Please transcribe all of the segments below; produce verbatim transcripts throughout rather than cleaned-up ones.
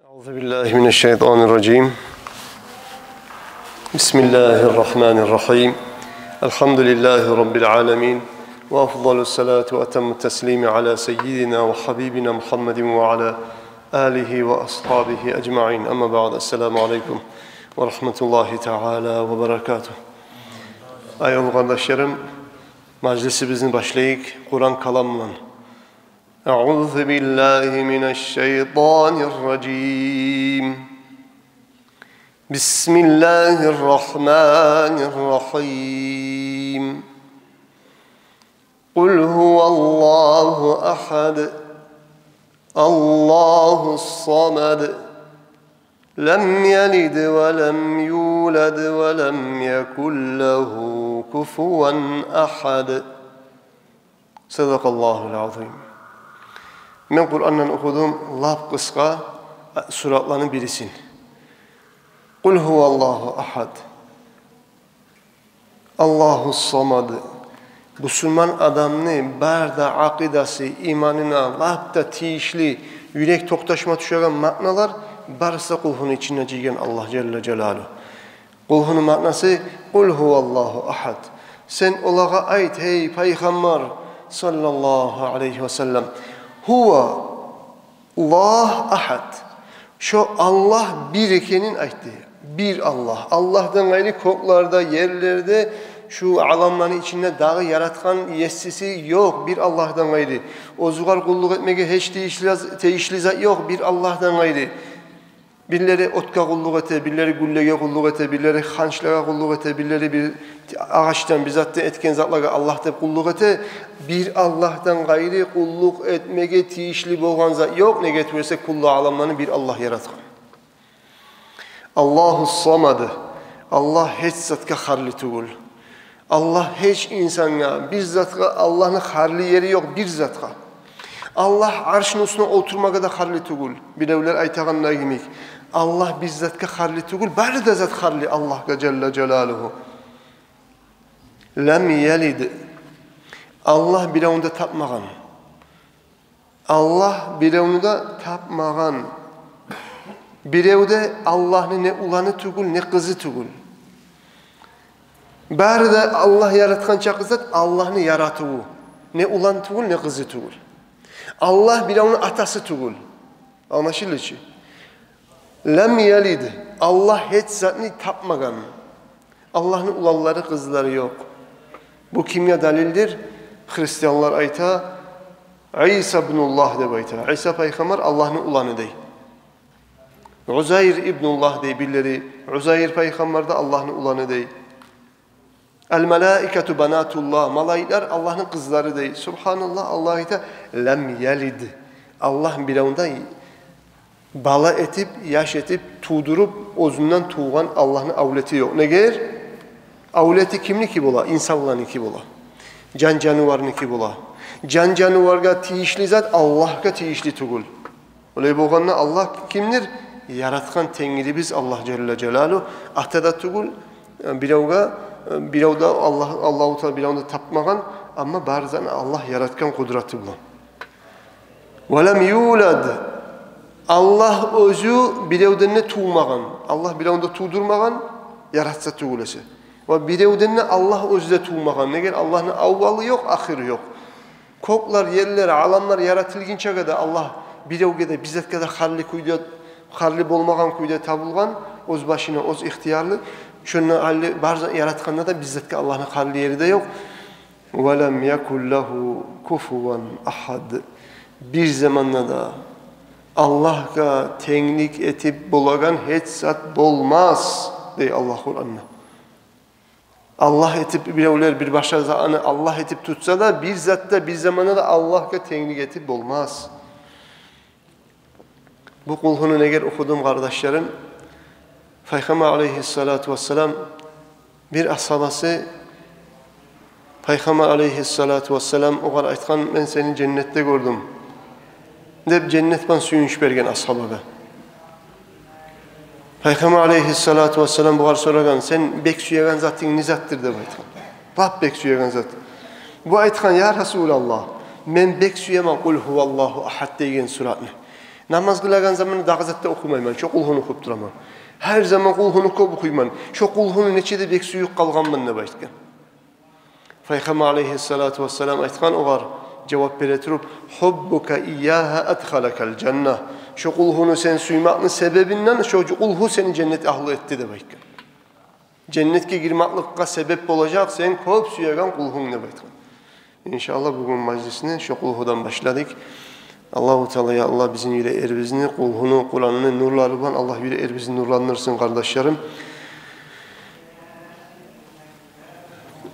أعوذ بالله من الشيطان الرجيم. بسم الله الرحمن الرحيم. الحمد لله رب العالمين. وأفضل الصلاة وأتم التسليم على سيدنا وحبيبنا محمد وعلى آله وأصحابه أجمعين. أما بعد. السلام عليكم ورحمة الله تعالى وبركاته. Аявлу къардашларым, мажлисибизни башлайыкъ Къуран каламдан. أعوذ بالله من الشيطان الرجيم. بسم الله الرحمن الرحيم. قل هو الله أحد، الله الصمد، لم يلد ولم يولد ولم يكن له كفوا أحد. صدق الله العظيم. Мен Къурандан охудум лап къысгъа суратланы бирисин. قل هو الله أحد، الله الصمد. Бусурман адамны бар да акъидасы, иманына лап да тийишли, юрек токъташма тюшеген маъналар барысы Къулгьуну ичинде жыйгъан Аллагь жалла жалалугьу. Къулгьуну маънасы: قل هو الله أحد. Сен олагъа айт, гьей Пайхаммар саллаллагьу алайгьи васаллам: هو الله أحد. Шо Аллагь бир экенин айт дей. Бир Аллагь. Аллагьдан къайры кёклерде, ерлерде, шу аламланы ичинде дагъы яратгъан есиси ёкъ, бир Аллагьдан къайры. Оьзюгер къуллукъ этмеге гьеч тийишли, тийишли зат ёкъ, бир Аллагьдан къайры. Бирлери отгъа къуллукъ эте, бирлери гюллеге къуллукъ эте, бирлери ханчлагъа къуллукъ эте, бирлери бир агъачдан, бир затдан этген затлагъа Аллагь деп къуллукъ эте. Бир Аллагьдан къайры къуллукъ этмеге тийишли болгъан зат ёкъ. Неге тюгюл эсе, кюллю аламланы бир Аллагь яратгъан. الله الصمد. Аллагь гьеч затгъа харли тюгюл. Аллагь гьеч инсангъа, бир затгъа Аллагьны харли ери ёкъ, бир затгъа. Аллагь аршны уьстюне олтурмагъа да харли тюгюл. Биревлер айтагъанда йимик, Аллагь бир затгъа харли тюгюл, бары да зат харли Аллагьгъа жалла жалалугьу. لم يلد. Аллагь биревню де тапмагъан. Аллагь биревню де тапмагъан. Бирев де Аллагьны не уланы тюгюл, не къызы тюгюл. Бары да Аллагь яратгъан чакъы зат Аллагьны яратыву. Не улан тюгюл, не къызы тюгюл. Аллагь биревню атасы тюгюл. Англашылды чы? لم يلد. Аллагь гьеч затны тапмагъан. Аллагьны уланлары, къызлары ёкъ. Бу кимге далилдир? Христианлар айта, Иса ибнуллагь деп айта. Иса пайхаммар Аллагьны уланы дей. Узайр ибнуллагь дей бирлери. Узайр пайхаммар да Аллагьны уланы дей. الملائكة بنات الله. Малайиклер Аллагьны къызлары дей. Субгьаналлагь, Аллагь айта, لم يلد. Аллагь биревню де бала этип, яш этип, тувдуруп, оьзюнден тувгъан Аллагьны авлети ёкъ. Неге? Авлети кимники бола? Инсанланыки бола. Жан-жаныварныки бола. Жан-жанываргъа тийишли зат Аллагьгъа тийишли тюгюл. Олай болгъанда Аллагь кимдир? Яратгъан Тенгирибиз Аллагь жалла жалалугьу. Ата да тюгюл, биревге, бирев де Аллагь, Аллагьу Таала биревню де тапмагъан, амма бары затны Аллагь яратгъан къудраты булан. ولم يولد. Аллагь оьзю биревден де тувмагъан. Аллагь биревню де тувдурмагъан, яратса тюгюл эсе. Ва биревден де Аллагь оьзю де тувмагъан. Неге? Аллагьны аввалы ёкъ, ахыры ёкъ. Кёклер, ерлер, аламлар яратылгъынчагъа да Аллагь биревге де, бир затгъа да харли кюйде, харли болмагъан кюйде табылгъан, оьз башына, оьз ихтиярлы. Шондан гьали бар зат яратгъанда да бир затгъа Аллагьны харли ери де ёкъ. ولم يكن له كفوا أحد. Бир заманда да Аллагьгъа тенглик этип болагъан гьеч зат болмас, дей Аллагь Къуранда. Аллагь этип, биревлер бир башгъа затны Аллагь этип тутса да, бир зат да, бир заманда да Аллагьгъа тенглик этип болмас. Бу Къулгьуну неге охудум, къардашларым? Пайхаммар алайгьиссалату вассалам, бир асгьабасы, Пайхаммар алайгьиссалату вассалам огъар айтгъан: «Мен сени женнетде гёрдюм», — деп, женнет булан сююнч берген асгьабагъа. Пайхаммар алайгьиссалату вассалам бугъар сорагъан: «Сен бек сюеген затынг не затдыр?» — деп айтгъан. «Лап бек сюеген зат». Бу айтгъан: «Я Расулаллагь, мен бек сюемен «Къул гьуваллагьу агьад» деген суратны. Намаз къылагъан заманда дагъы зат да охумайман, шо къулгьуну охуп тураман. Гьар заман къулгьуну кёп охуйман. Шо къулгьуну нече де бек сююп къалгъанман деп айтгъан. Пайхаммар алайгьиссалату вассалам айтгъан огъар, жавап бере туруп: «Хуббука ийягьа адхалакал жанна». Шо къулгьуну сен сюймекни себебинден шо къулгьу сени женнет агьлю этди деп айтгъан. Женнетге гирмекликге себеп болажакъ сен кёп сюеген къулгьунг деп айтгъан. Иншааллагь, бугюн мажлисни шо къулгьудан башладыкъ. Аллагьу Таала, я Аллагь, бизин юреклерибизни къулгьуну, Къуранны нурлары булан Аллагь юреклерибизни нурландырсын, къардашларым.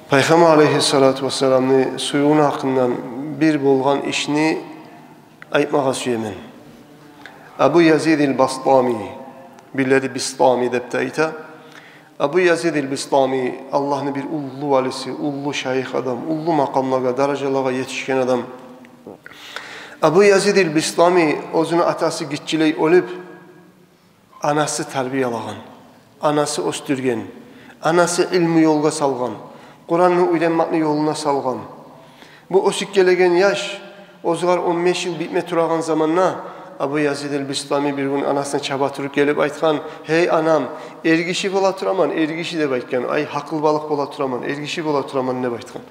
Пайхаммар алайгьиссалату вассаламны сюювню гьакъындан бир болгъан ишни айтмагъа сюемен. Абу Язид аль-Бастами, бирлери Бистами деп де айта. Абу Язид аль-Бистами Аллагьны бир уллу валиси, уллу шайых адам, уллу макъамлагъа, даражалагъа етишген адам. Абу Язид аль-Бистами оьзюню атасы гиччилей оьлюп, анасы тарбиялагъан, анасы оьсдюрген, анасы илму ёлгъа салгъан, Къуранны уьйренмекни ёлуна салгъан. Бу оьсюп гелеген яш, оьзюгер он беш йыл битме турагъан заманда, Абу Язид аль-Бистами бир гюн анасына чаба туруп гелип айтгъан: «Гьей, анам, эргиши бола тураман, эргиши», — деп айтгъан. «Ай, гьакъылбалыкъ бола тураман, эргиши бола тураман», — деп айтгъан.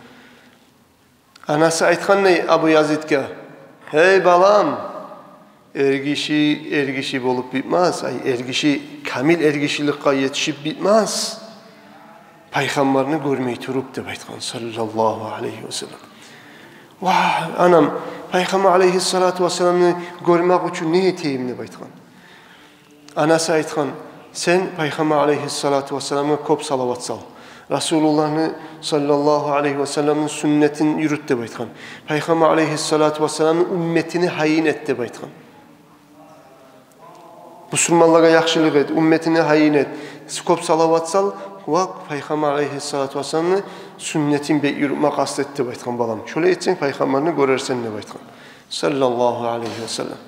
Анасы айтгъан дей Абу Язидге: «Гьей, балам, эргиши эргиши болуп битмес, ай, эргиши камил эргишиликге етишип битмес пайхаммарны гёрмей туруп», — деп айтгъан, саллаллагьу алайгьи ва саллам. «Ва, анам, пайхаммар алайгьиссалату вассаламны гёрмек учун не этейим?» — деп айтгъан. Анасы айтгъан: «Сен пайхаммар алайгьиссалату вассаламгъа кёп салават сал. Расулуллагьны саллаллагьу алайгьи ва салламны сюннетин юрют», — деп айтгъан. «Пайхаммар алайгьиссалату вассаламны умметини гьайын эт», — деп айтгъан. «Бусурманлагъа яхшылыкъ эт, умметини гьайын эт, кёп салават сал ва пайхаммар алайгьиссалату вассаламны сюннетин бек юрютме къаст эт, — деп айтгъан, — балам. Шолай этсенг, пайхаммарны гёрерсен», — деп айтгъан, саллаллагьу алайгьи ва саллам.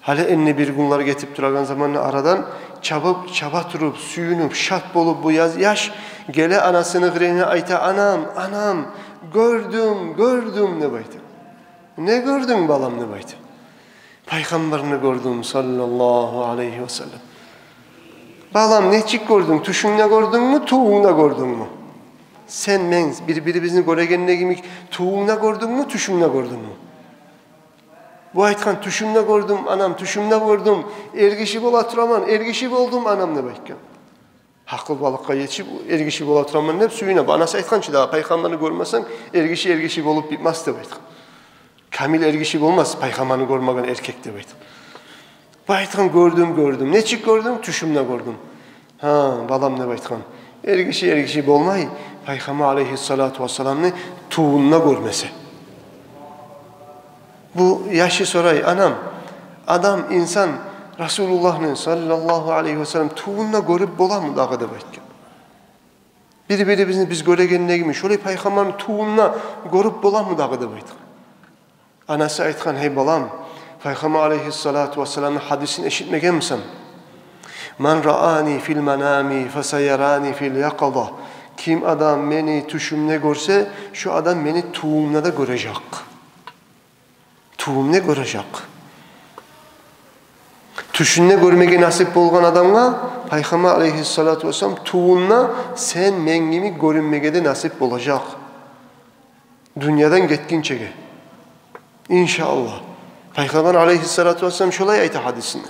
Гьали энни бир гюнлер гетип турагъан заманда арадан чаба, чаба туруп, сююнюп, шат болуп бу яз-, яш геле анасыны къырыйына, айта: «Анам, анам, гёрдюм, гёрдюм», — деп айта. «Не гёрдюнг, балам?» — деп айта. «Пайхаммарны гёрдюм, саллаллагьу алайгьи ва саллам». «Балам, нечик гёрдюнг? Тюшюнгде гёрдюнгмю, тувунгда гёрдюнгмю? Сен, мен бир-бирибизни гёрегенде йимик тувунгда гёрдюнгмю, тюшюнгде гёрдюнгмю?» Бу айтгъан: «Тюшюмде гёрдюм, анам, тюшюмде гёрдюм. Эргиши бола тураман, эргиши болдум, анам», — деп айтгъан. Гьакъылбалыкъгъа етишип, эргиши бола тураман деп сююне. Бу анасы айтгъан чы дагъы: «Пайхаммарны гёрмесенг, эргиши эргиши болуп битмес», — деп айтгъан. «Камил эргиши болмас пайхаммарны гёрмеген эркек», — деп айтгъан. Бу айтгъан: «Гёрдюм, гёрдюм. Нечик гёрдюнг?» «Тюшюмде гёрдюм». «Гьа, балам, — деп айтгъан, — эргиши эргиши болмай пайхаммар алайгьиссалату вассаламны тувунда гёрмесе». Бу яшы сорай: «Анам, адам, инсан Расулуллагьны саллаллагьу алайгьи ва саллам тувунда гёрюп боламы дагъы?» — деп айтгъан. «Бир-бирибизни биз гёрегендегими, шолай пайхаммарны тувунда гёрюп боламы дагъы?» — деп айтгъан. Анасы айтгъан: «Гьей, балам, пайхаммар алайгьиссалату вассаламны гьадисин эшитмегенмисен? Ман раани фил манами фасаярани фил якъаза. Ким адам мени тюшюмде гёрсе, шо адам мени тувумда да гёрежек. Тувумда гёрежек». Тюшюнде гёрмеге насип болгъан адамгъа пайхаммар алайгьиссалату вассалам тувунда сен, мен йимик гёрюнмеге де насип болажакъ. Дюньядан гетгинчеге. Иншааллагь. Пайхаммар алайгьиссалату вассалам шолай айта гьадисинде.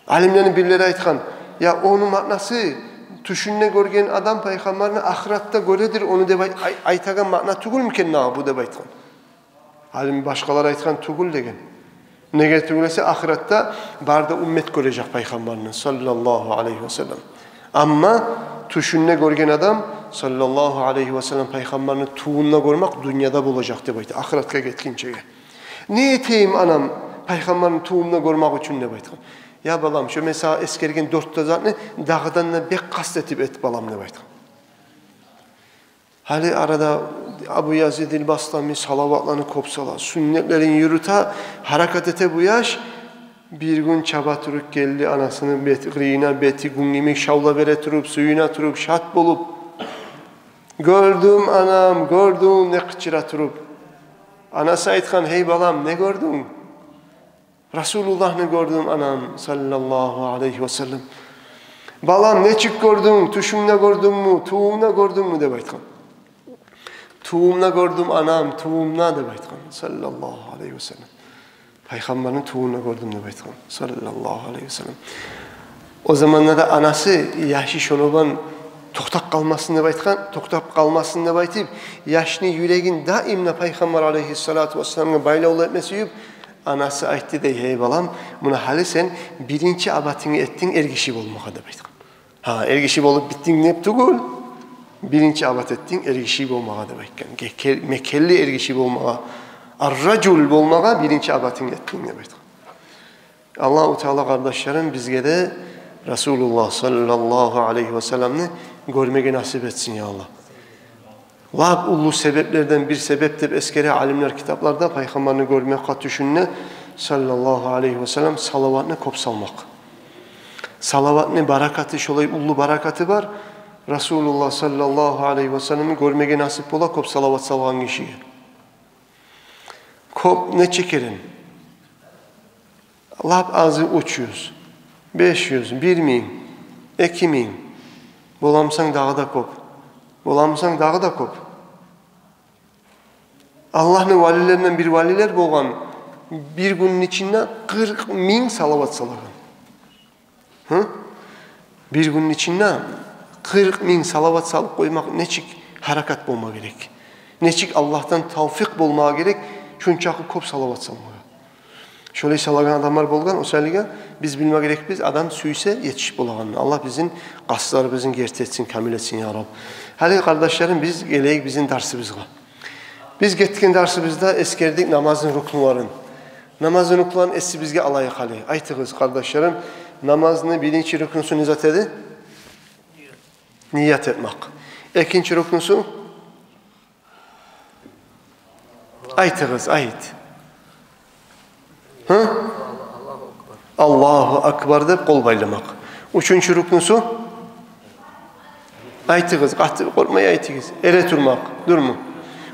Алимлени бирлери айтгъан: «Я, ону маънасы, тюшюнде гёрген адам пайхаммарны ахыратда гёредир ону», — деп ай-, ай-, айтагъан маъна тюгюлмю экен дагъы бу деп айтгъан. Алим башгъалар айтгъан: «Тюгюл», — деген. Неге тюгюл эсе, ахыратда бары да уммет гёрежек пайхаммарны саллаллагьу алайгьи ва саллам. Амма тюшюнде гёрген адам саллаллагьу алайгьи ва саллам пайхаммарны тувунда гёрмек дюньяда болажакъ деп айта, ахыратгъа гетгинчеге. «Не этейим, анам, пайхаммарны тувунда гёрмек учун?» — деп айтгъан. «Я, балам, шо мен сагъа эсгерген дёрт де затны дагъыдан да бек къаст этип эт, балам», — деп айтгъан. Гьали арада Абу Язид аль-Бастами салаватланы кёп сала, сюннетлерин юрюте, гьаракат эте бу яш. Бир гюн чаба туруп гелди анасыны бет-, къырыйына, бети гюн йимик шавла бере туруп, сююне туруп, шат болуп: «Гёрдюм, анам, гёрдюм», — деп къычыра туруп. Анасы айтгъан: «Гьей, балам, не гёрдюнг?» «Расулуллагьны гёрдюм, анам, саллаллагьу алайгьи ва саллам». «Балам, нечик гёрдюнг? Тюшюнгде гёрдюнгмю, тувунгда гёрдюнгмю?» – деп айтгъан. «Тувумда гёрдюм, анам, тувумда», – деп айтгъан, саллаллагьу алайгьи ва саллам. «Пайхаммарны тувунда гёрдюм», – деп айтгъан, саллаллагьу алайгьи ва саллам. О заманда да анасы яшы шонобан токътап къалмасын деп айтгъан, токътап къалмасын деп айтып, яшны юрегин даим де Пайхаммар алайгьиссалату вассаламгъа байлавлу этме сююп, анасы айтды дей: «Гьей, балам, муна гьали сен биринчи абатынгны этдинг эргиши болмагъа», – деп айтгъан. «Гьа, эргиши болуп битдинг деп тюгюл, биринчи абат этдинг эргиши болмагъа», – деп айтгъан. Геке-, мекенли эргиши болмагъа, ар-ражул болмагъа биринчи абатынгны этдинг деп айтгъан. Аллагьу Таала, къардашларым, бизге де Расулуллагь саллаллагьу алайгьи ва салламны гёрмеге насип этсин, я Аллагь. Лап уллу себеплерден бир себеп деп эсгере алимлер китапларда Пайхаммарны гёрмекге тюшюнде, саллаллагьу алайгьи ва саллам, салаватны кёп салмакъ. Салаватны баракаты, шолай уллу баракаты бар. Расулуллагь саллаллагьу алайгьи ва салламны гёрмеге насип бола кёп салават салгъан гишиге. Кёп нече керен? Лап азы уьч юз, беш юз, бир минг, эки минг. Боламсанг дагъы да кёп. Боламсанг дагъы да кёп. Аллагьны валилеринден бир валилер болгъан, бир гюнню ичинде къыркъ минг салават салагъан. Гьы? Бир гюнню ичинде къыркъ минг салават салып къоймакъ нечик гьаракат болма герек? Нечик Аллагьдан тавфикъ болмагъа герек шончакъы кёп салават салмагъа? Шолай салагъан адамлар болгъан. О саялы биз билме герекбиз, адам сюйсе, етишип болагъанын. Аллагь бизин къастларыбызны герти этсин, камил этсин, я Раб. Гьали, къардашларым, биз гелейик бизин дарсыбызгъа. Биз гетген дарсыбызда эсгердик намазны рукнуларын. Намазны рукнуларын эсибизге алайыкъ гьали. Айтыгъыз, къардашларым, намазны биринчи рукнусу не зат эди? Ният этмек. Экинчи рукнусу? Айтыгъыз, айт. Гьы? Аллагьу акбар деп къол байламакъ. Уьчюнчю рукнусу? Айтыгъыз, къатты къоркъмай айтыгъыз. Эретурмакъ, дюрмю?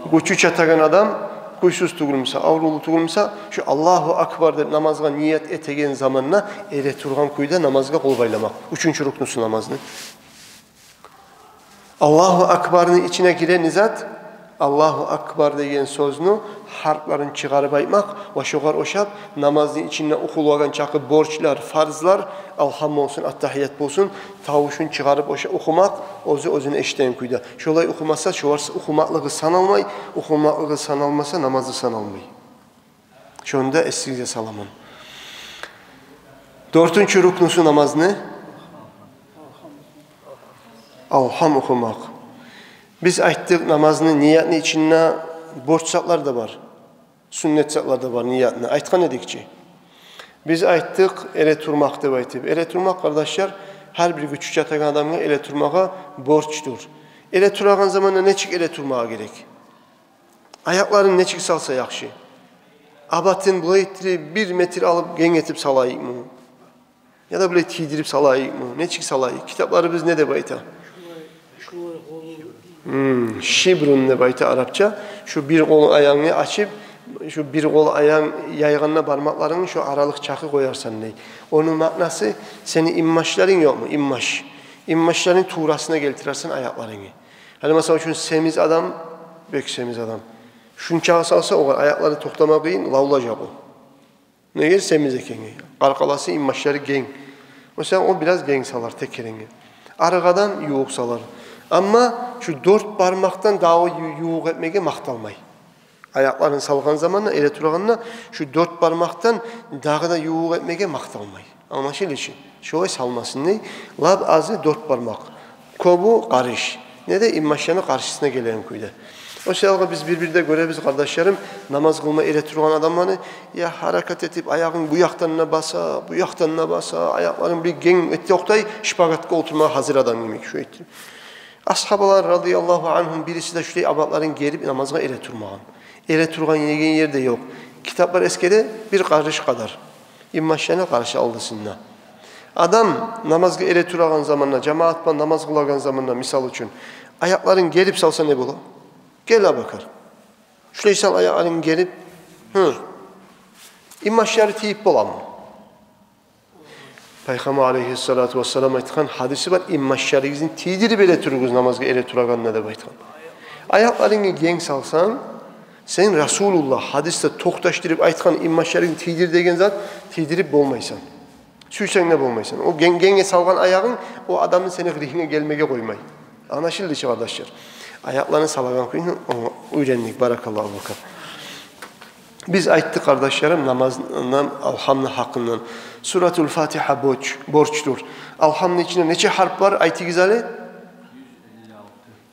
Гючю чатагъан адам, кюйсюз тюгюлмю эсе, аврувлу тюгюлмю эсе, шу Аллагьу акбар деп намазгъа ният этеген заманда эретургъан кюйде намазгъа къол байламакъ. Уьчюнчю рукнусу намазны. Аллагьу акбарны ичине гирени зат, Аллагьу акбар деген сёзню гьарпларын чыгъарып айтмакъ ва шогъар ошап намазны ичинде охулагъан чакъы борчлар, фарзлар, алгьам болсун, аттагьият болсун, тавушун чыгъарып оша-, охумакъ, оьзю оьзюн эшитеген кюйде. Шолай охумаса, шоларсыз охумакълыгъы саналмай, охумакълыгъы саналмаса, намазы саналмай. Шону да эсигизге саламан. Дёртюнчю рукнусу намазны алгьам охумакъ. Биз айтдыкъ, намазны ниятны ичинде борч затлар да бар, сюннет затлар да бар ниятны. Айтгъан эдик чи. Биз айтдыкъ, эретурмакъ деп айтып. Эретурмакъ, къардашлар, гьар бир гючю чатагъан адамгъа эретурмагъа борчдур. Эретурагъан заманда нечик эретурмагъа герек? Аякъларын нечик салса яхшы? Абатын булай этдирип, бир метр алып, генг этип салайыкъмы? Яда булай тийдирип салайыкъмы? Нечик салайыкъ? Китапларыбыз не деп айта? Гьм, шибрун деп айта арапча. Шу бир къол аягъынгны ачып, шу бир къол аягъынг яйгъанда бармакъларынгны шу аралыкъ чакъы къоярсан дей. Ону маънасы, сени инбашларынг ёкъму? Инбаш. Инбашларынгны туурасына гелтирерсен аякъларынгны. Гьали, масала учун, семиз адам, бек семиз адам. Шунчакъы салса, огъар аякълары токътама къыйын, лавлажакъ о. Неге? Семиз экенге. Къаркъарасы, инбашлары генг. О саялы о бираз генг салар, текеренге. Арыкъ адам ювукъ салар. Амма шу дёрт бармакъдан дагъы ю-, ювукъ этмеге макъталмай. Аякъларын салгъан заманда, эретурагъанда, шу дёрт бармакъдан дагъы да ювукъ этмеге макъталмай. Англашылды чы? Шолай салмасын дей. Лап азы дёрт бармакъ. Кёбю къарыш. Неде? Инбашланы къаршысына гелеген кюйде. О саялы биз бир-бирде гёребиз, къардашларым, намаз къылма эретургъан адамланы, я гьаракат этип, аягъын бу якъдан да баса, бу якъдан да баса, аякъларын бир генг этди, окътай, шпагатгъа олтурмагъа гьазир адам йимик, шу этди. Асгьабалар, радияллагьу ангьум, бириси де шулай абатларын герип намазгъа эретурмагъан. Эретургъан деген ер де ёкъ. Китаплар эсгере бир къарыш къадар. Инбашланы къаршы алдысында. Адам намазгъа эретурагъан заманда, жамаат булан намаз къылагъан заманда, мисал учун, аякъларын герип салса не бола? Гел, Абакар. Шулай сал аякъларын герип. Гьы. Инбашлары тийип боламы? Пайхаммар алейгьиссалату вассалам айтгъан гьадиси бар: «Инбашларыгъызны тийдирип эретуругъуз намазгъа эретурагъанда», – деп айтгъан. Аякъларынгны генг салсанг, сен Расулуллагь гьадисде токъташдырып айтгъан «инбашларынгны тийдир» деген зат тийдирип болмайсан. Сюйсенг де болмайсан. О генг-, генгге салгъан аягъынг о адамны сени гьырынгъа гелмеге къоймай. Англашылды чы, къардашлар? Аякъланы салагъан кюйню о-, уьйрендик. Баракаллагьу, Абубакар. Биз айтдыкъ, къардашларым, намаз, нам-, Алгьамны гьакъындан. Суратул Фатигьа борч, борчдур. Алгьамны ичинде нече гьарп бар? Айтыгъыз гьали.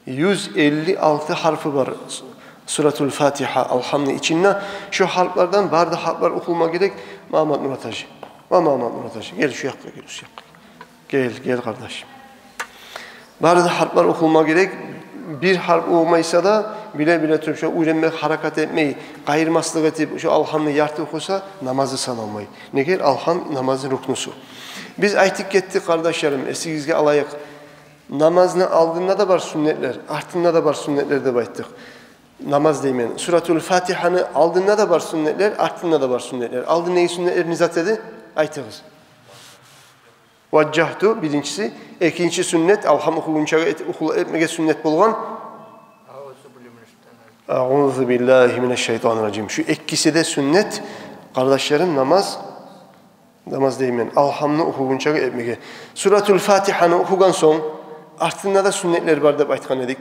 Юз элли алты гьарпы бар Суратул Фатигьа Алгьамны ичинде. Шо гьарплардан, бары да гьарплар охулма герек. Магьаммат Мурат гьажи. Ва Магьаммат Мурат гьажи, гел шу якъгъа, гел шу якъгъа. Гел, гел, къардашым. Бары да гьарплар охулма герек. Бир гьарп болмаса да, биле-биле туруп, шо уьйренме гьаракат этмей, къайырмаслыкъ этип, шо Алгьамны ярты охуса, намазы саналмай. Неге? Алгьам намазны рукнусу. Биз айтып гетдик, къардашларым, эсигизге алайыкъ. Намазны алдында да бар сюннетлер, артында да бар сюннетлер деп айтдыкъ. Намаз деймен. Суратул Фатигьаны алдында да бар сюннетлер, артында да бар сюннетлер. Алдындагъы сюннетлер не зат эди? Айтыгъыз. Важжагьту, биринчиси. Экинчи сюннет, Алгьам охугъунчагъа эт-, оху-, этмеге сюннет болгъан. Агъузу биллагьи минаш-шайтанир-ражим. Шу экиси де сюннет, къардашларым, намаз, намаз деймен, Алгьамны охугъунчагъа этмеге. Суратул Фатигьаны охугъан сонг, артында да сюннетлер бар деп айтгъан эдик.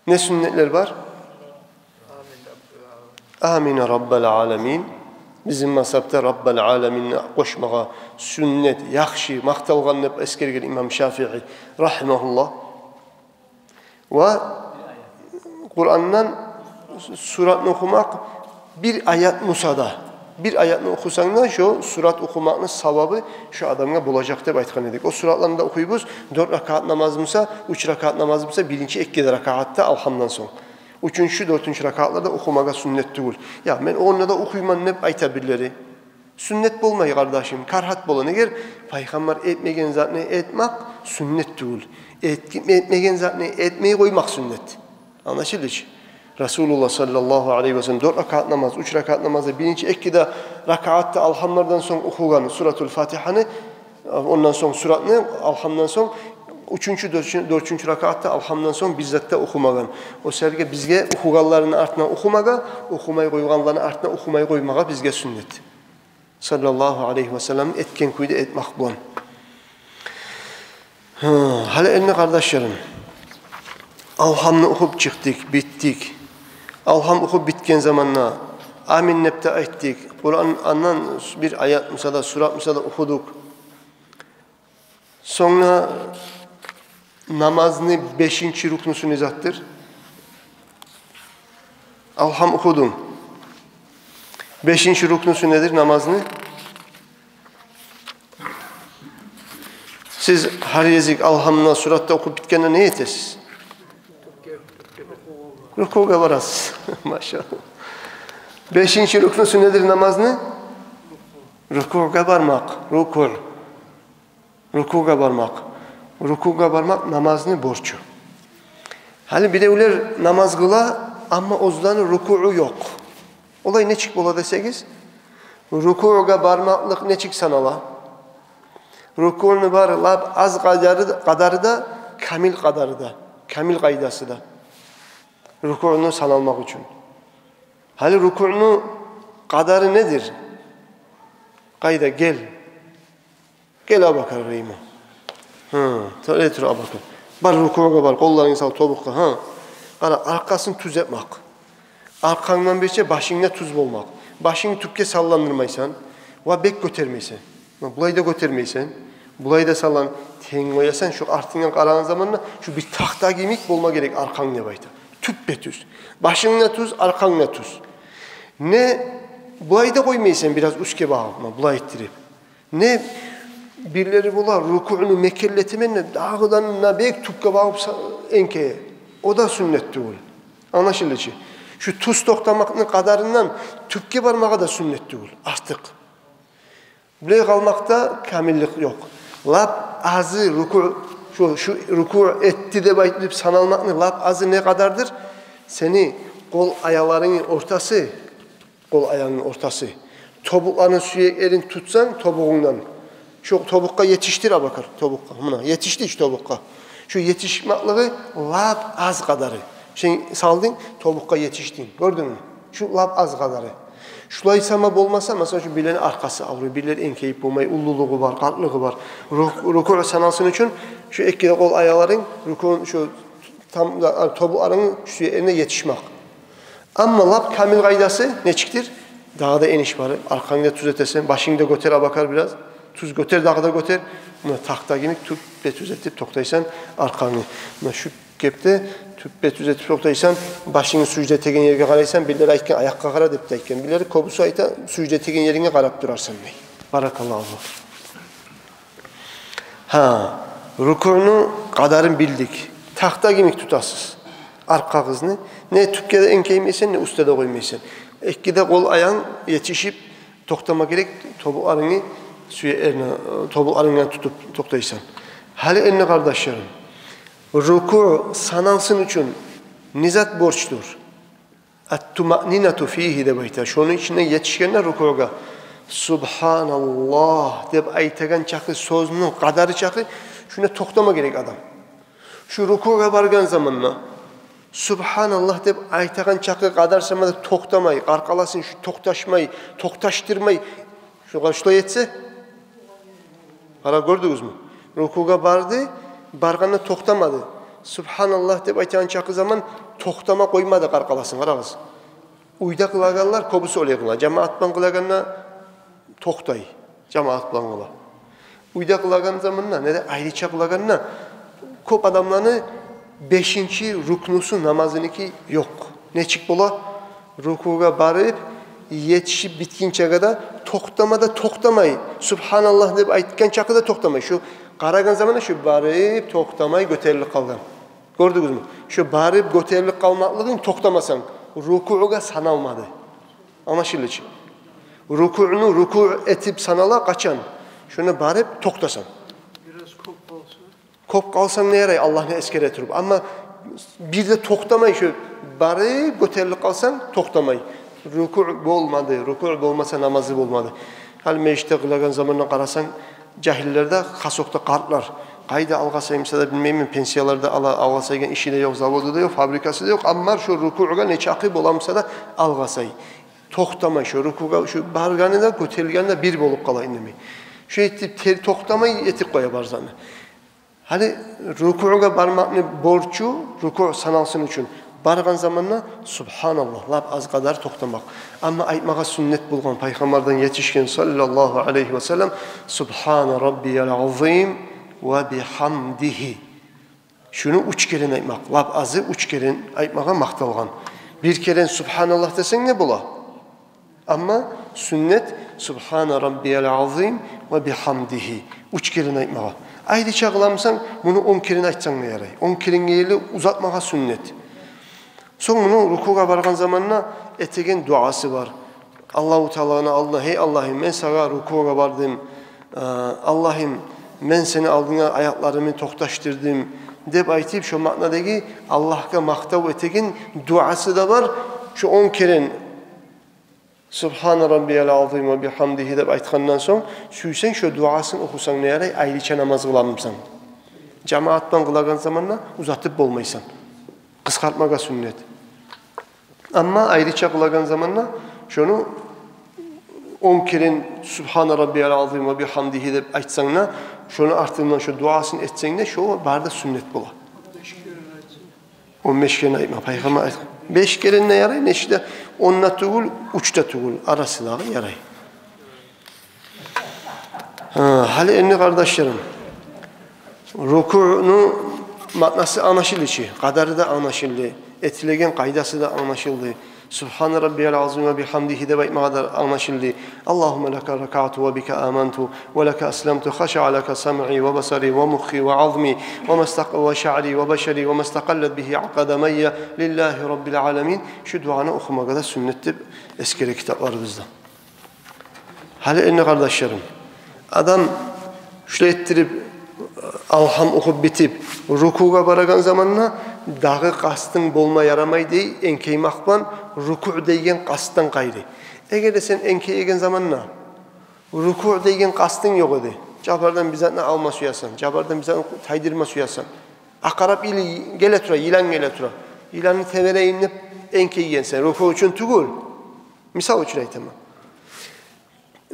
Не сюннетлер бар? Амин, Раббал аламин. Бизин мазгьабда Раббал аламинни къошмагъа сюннет, яхшы, макъталгъан деп эсгерген имам Шафии, рагьимагьуллагь. Ва Къурандан суратны охумакъ, бир аят буса да. Бир аятны охусанг да, шо сурат охумакъны савабы шо адамгъа болажакъ деп айтгъан эдик. О суратланы да охуйбуз, дёрт ракаат намаз буса, уьч ракаат намаз буса, биринчи эки де ракаатда Алгьамдан сонг. Уьчюнчю, дёртюнчю ракаатларда охумагъа сюннет тюгюл. Я, мен онда да охуйман деп айта бирлери. Сюннет болмай, къардашым, карагьат бола. Неге? Пайхаммар этмеген затны этмакъ сюннет тюгюл. Эт-, этмеген затны этмей къоймакъ сюннет. Англашылды чы? Расулуллагь саллаллагьу алайгьи ва саллам дёрт ракаат намаз, уьч ракаат намазда биринчи эки де ракаатда Алгьамлардан сонг охугъан суратул Фатигьаны, ондан сонг суратны, Алгьамдан сонг, уьчюнчю, дёртюнчю, дёртюнчю ракаатда Алгьамдан сонг бир зат да охумагъан. О саялы бизге охугъанларыны артындан охумагъа, охумай къойгъанларыны артындан охумай къоймагъа бизге сюннет. Саллаллагьу алайгьи ва саллам этген кюйде этмакъ булан. Гьы, гьали энни, къардашларым, Алгьамны охуп чыкъдыкъ, битдик. Алгьам охуп битген заманда амин деп де айтдыкъ. Къуран, андан бир аят буса да, сурат буса да охудукъ. Сонг да намазны бешинчи рукнусу не затдыр? Алгьам охудунг. Бешинчи рукнусу недир намазны? Сиз гьар гезик Алгьамны суратда охуп битгенде не этесиз? Рукугъа барасыз. Машаллагь. Бешинчи рукнусу недир намазны? Рукугъа бармакъ. Рукуъ. Рукугъа бармакъ. Рукугъа бармакъ намазны борчу. Гьали биревлер намаз къыла, амма оьзлени рукуъу ёкъ. Олай нечик бола десегиз, рукугъа бармакълыкъ нечик санала? Рукуъну бар лап аз къадары, къадары да, камил къадары да, камил къайдасы да. Рукуъну саналмакъ учун. Гьали рукуъну къадары недир? Къайда, гел. Гел, Абубакар, рагьимагьуллагь. Гьа, тёре тур, Абубакар. Бар, рукугъа бар, къолларынгны сал тобукъгъа, гьа. Къара, аркъасын тюз этмакъ. Аркъангдан бирче башынг да тюз болмакъ. Башынгны тюпге салландырмайсан, ва бек гётермейсен. Ма, булай да гётермейсен, булай да саллан, тенг къоясан, шу артынгдан къарагъан заманда, шу бир тахта йимик болма герек аркъанг деп айта. Тюппе-тюз. Башынг да тюз, аркъанг да тюз. Не булай да къоймайсан, бираз уьстге багъып, ма, булай этдирип. Не бирлери бола, рукуъну мекенлетемен де, дагъыдан да бек тюпге багъып са-, энкейе. О да сюннет тюгюл. Англашылды чы? Шу тюз токътамакъны къадарындан тюпге бармагъа да сюннет тюгюл, артыкъ. Булай къалмакъда камиллик ёкъ. Лап азы рукуъ, шу, шу рукуъ этди деп айтылып саналмакъны лап азы не къадардыр? Сени къол аякъларынгны ортасы Къол аягъынгны ортасы. Тобукъланы сюеклерин тутсанг тобугъунгдан. Шо тобукъгъа етишдир, Абакар, тобукъгъа. Муна, етишди шу тобукъгъа. Шо етишмакълыгъы лап аз къадары. Сен салдынг, тобукъгъа етишдинг. Гёрдюнгмю? Шу лап аз къадары. Шулай сама болмаса, масала, шу бирлени аркъасы авруй, бирлер энкейип болмай, уллулугъу бар, къартлыгъы бар. Рук-, рукуъ саналсын учун шу эки де къол аякъларынг, рукуъну шу там, тобукъларынгны сюеклерине етишмек. Амма лап камил къайдасы нечикдир? Дагъы да эниш барып, аркъангны да тюз этесен, башынгны да гётер, Абакар, бираз. Тюз гётер, дагъы да гётер. Муна тахта йимик тюппе-тюз этип токътайсан аркъангны. Муна шу кепде тюппе-тюз этип токътайсан, башынгны сужда этеген ерге къарайсан, бирлери айтгъан аякъгъа къара деп де айтгъан. Бирлери, кёбюсю айта, сужда этеген еринге къарап турарсан дей. Баракаллагьу. Гьа, рукуъну къадарын билдик. Тахта йимик тутасыз аркъагъызны. Не тюпге де энкеймейсен, не уьстге де къоймайсан. Эки де къол аягъынг етишип токътама герек, тобукъларынгны сюеклерине, тобукъларынгдан тутуп токътайсан. Гьали энни, къардашларым, рукуъ саналсын учун не зат борчдур? Ат-тумаънинату фигьи деп айта. Шону ичинде етишгенде рукуъгъа, «Субгьаналлагь» деп айтагъан чакъы, сёзню къадары чакъы, шунда токътама герек адам. Шу рукуъгъа баргъан заманда, «Субгьаналлагь» деп айтагъан чакъы къадар сама да токътамай, къаркъарасын шу токъташмай, токъташдырмай, шугъар шулай этсе, къара, гёрдюгюзмю? Рукуъгъа барды, баргъанда токътамады. «Субгьаналлагь» деп айтагъан чакъы заман токътама къоймады къаркъарасын, къарагъыз. Уьйде къылагъанлар кёбюсю олай къыла. Жамаат булан къылагъанда токътай. Жамаат булан къыла. Уьйде къылагъан заманда, неде айрыча къылагъанда, кёп адамланы бешинчи рукнусу намазыныки ёкъ. Нечик бола? Рукугъа барып, етишип битгинчеге де токътама да токътамай, «Субгьаналлагь» деп айтгъан чакъы да токътамай. Шу къарагъан заманда шу барып токътамай гётерилип къалгъан. Гёрдюгюзмю? Шу барып гётерилип къалмакълыгъынг токътамасанг, рукугъа саналмады. Англашылды чы? Рукуну рукуъ этип санала къачан? Шуну барып токътасанг. Бираз кёп къалса? Кёп къалсанг не ярай, Аллагьны эсгере туруп. Амма бир де токътамай, шу барып гётерилип къалсанг, токътамай. Рукуъ болмады, рукуъ болмаса намазы болмады. Гьали межитде къылагъан заманда къарасанг, жагьиллер де, хасокъда къартлар, къайда алгъасай буса да билмеймен, пенсияларда ала, алгъасайгъан иши де ёкъ, заводу да ёкъ, фабрикасы да ёкъ, амма шу рукугъа нечакъы бола буса да алгъасай. Токътамай шу рукугъа, шу баргъаны да, гётерилгени де бир болуп къала индемей. Шу этип тер-, токътамай этип къоя бар затны. Гьали рукугъа бармакъны борчу, рукуъ саналсын учун, баргъан заманда «Субгьаналлагь» лап аз къадар токътамакъ. Амма айтмагъа сюннет болгъан, Пайхаммардан етишген, саллаллагьу алайгьи ва саллам: «Субгьана раббиял азим ва бигьамдигьи». Шуну уьч керен айтмакъ, лап азы уьч керен айтмагъа макъталгъан. Бир керен «Субгьаналлагь» десенг де бола. Амма сюннет «Субгьана раббиял азим ва бигьамдигьи» уьч керен айтмагъа. Айрыча къыла бусанг, муну он керен айтсанг да ярай. Он керенге ерли узатмагъа сюннет. Сонг муну рукугъа баргъан заманда этеген дуасы бар. Аллагьу Таалагъа алдына: «Гьей Аллагьым, мен сагъа рукугъа бардым. Э, Аллагьым, мен сени алдынга аякъларымны токъташдырдым», – деп айтып, шо маънадагъы Аллагьгъа макътав этеген дуасы да бар. Шо он керен «Субгьана раббиял азим ва бигьамдигьи» деп айтгъандан сонг, сюйсенг, шо дуасын охусанг да ярай, айрыча намаз къыла бусанг. Жамаат булан къылагъан заманда узатып болмайсан. Къысгъартмагъа сюннет. Амма айрыча къылагъан заманда шону он керен «Субгьана раббиял азим ва бигьамдигьи» деп айтсанг да, шону артындан шо дуасын этсенг де, шо бары да сюннет бола. Он беш керен айтма, Пайхаммар айтгъан. Беш керен де ярай, нечик де, он да тюгюл, уьч де тюгюл, арасы дагъы ярай. Гьа, гьали энни, къардашларым, рукуну маънасы англашылды чы, къадары да англашылды, этилеген къайдасы да англашылды. «Субгьана раббиял азим ва бигьамдигьи» деп айтмагъа да англашылды. «Аллагьумма лака ракаъту ва бика аманту, ва лака асламту, хашаъа лака самъи ва басари ва муххи ва азми, ва мастакъ-, ва шаъри ва башари, ва мастакъаллат бигьи къадамайя, лиллагьи раббил аламин». Шу дуаны охумагъа да сюннет деп эсгере китапларыбызда. Гьали энни, къардашларым, адам шулай этдирип, алгьам охуп битип, рукугъа барагъан заманда дагъы къастынг болма ярамай дей, энкеймакъ булан, рукуъ деген къастдан къайры. Эгер де сен энкейген заманда рукуъ деген къастынг ёкъ эди, жабардан бир затны алма сюесен, жабардан бир затны тайдырма сюесен, акъарап или геле тура, йылан геле тура, йыланны теберейим деп энкейгенсен, рукуъ учун тюгюл. Мисал учун айтаман.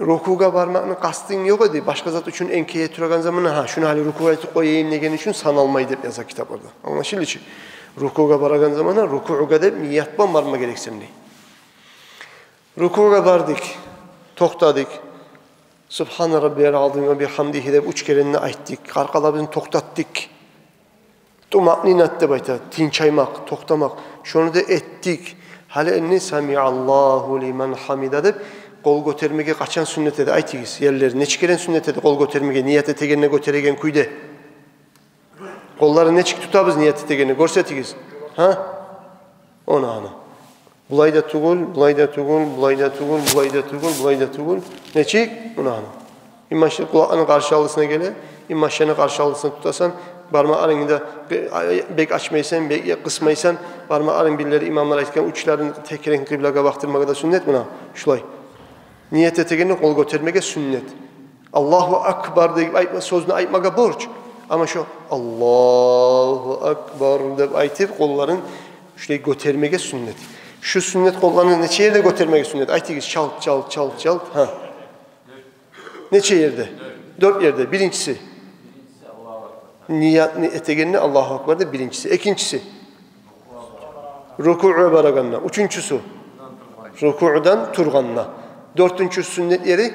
Рукуъгъа бармакъны къастынг ёкъ эди, башгъа зат учун энкейе турагъан заманда, гьа, шуну гьали рукуъ этип къояйым деген учун саналмай деп яза китапларда. Англашылды чы? Рукуъгъа барагъан заманда рукуъгъа деп ният булан барма герексен дей. Рукуъгъа бардыкъ, токътадыкъ. Субгьана раббиял азим ва бигьамдигьи деп уьч керен де айтдыкъ. Къаркъарабызны токътатдыкъ. Тумаънинат деп айта, тынчаймакъ, токътамакъ. Шону да этдик. Гьали энни «Самиаллагьу лиман гьамида» деп къол гётермеге къачан сюннет эди? Айтыгъыз, ерлери. Нече керен сюннет эди къол гётермеге, ният этегенде гётереген кюйде? Къолларын нечик тутабыз ният этегенде? Гёрсетигиз. Гьа? Она, ана. Булай да тюгюл, булай да тюгюл, булай да тюгюл, булай да тюгюл, булай да тюгюл. Нечик? Муна гьана. Имма шо къулакъны къаршы алдысына геле, имма шону къаршы алдысына тутасан, бармакъларынгны да бек ачмайсан, бек къысмайсан, бармакъларынгны бирлери, имамлар айтгъан, учларын тек ренг къыблагъа бакъдырмагъа да сюннет муна. Шулай. Ният этегенде къол гётермеге сюннет. «Аллагьу акбар» деп айтма, сёзню айтмагъа борч. Амма шо «Аллагьу акбар» деп айтып, къолларын шулай гётермеге сюннет. Шу сюннет къолларын нече ерде гётермеге сюннет? Айтыгъыз, чалт, чалт, чалт, чалт. Гьа. Нече ерде? Дёрт ерде. Биринчиси. Ниятны этегенде «Аллагьу акбар» деп биринчиси. Экинчиси. Рукугъгъа барагъанда. Уьчюнчюсю. Рукугъдан тургъанда. Дёртюнчю сюннет ери.